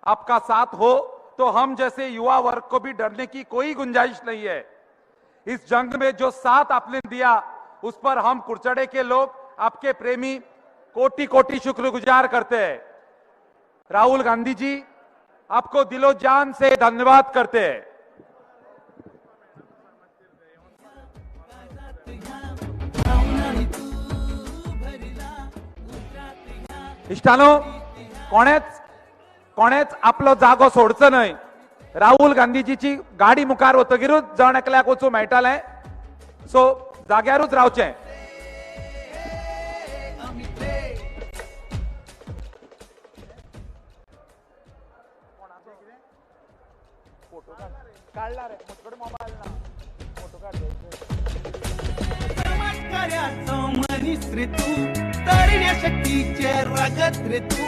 आपका साथ हो तो हम जैसे युवा वर्ग को भी डरने की कोई गुंजाइश नहीं है। इस जंग में जो साथ आपने दिया उस पर हम कुरचड़े के लोग, आपके प्रेमी, कोटि कोटि शुक्रगुजार करते हैं। राहुल गांधी जी, आपको दिलो जान से धन्यवाद करते हैं। इश्टानो, कोणेच कोणेच आपलो जागो सोडचो न्हय। राहुल गांधीजीची गाडी मुखार वतकीरूच जण एकल्याक वचूं मेळटालें, सो जाग्यारूच रावचें। मनीस रे तू, तरण्या शक्तीचे रगत रे तू,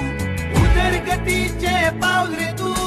उदरगतीचे पाऊल रे तू।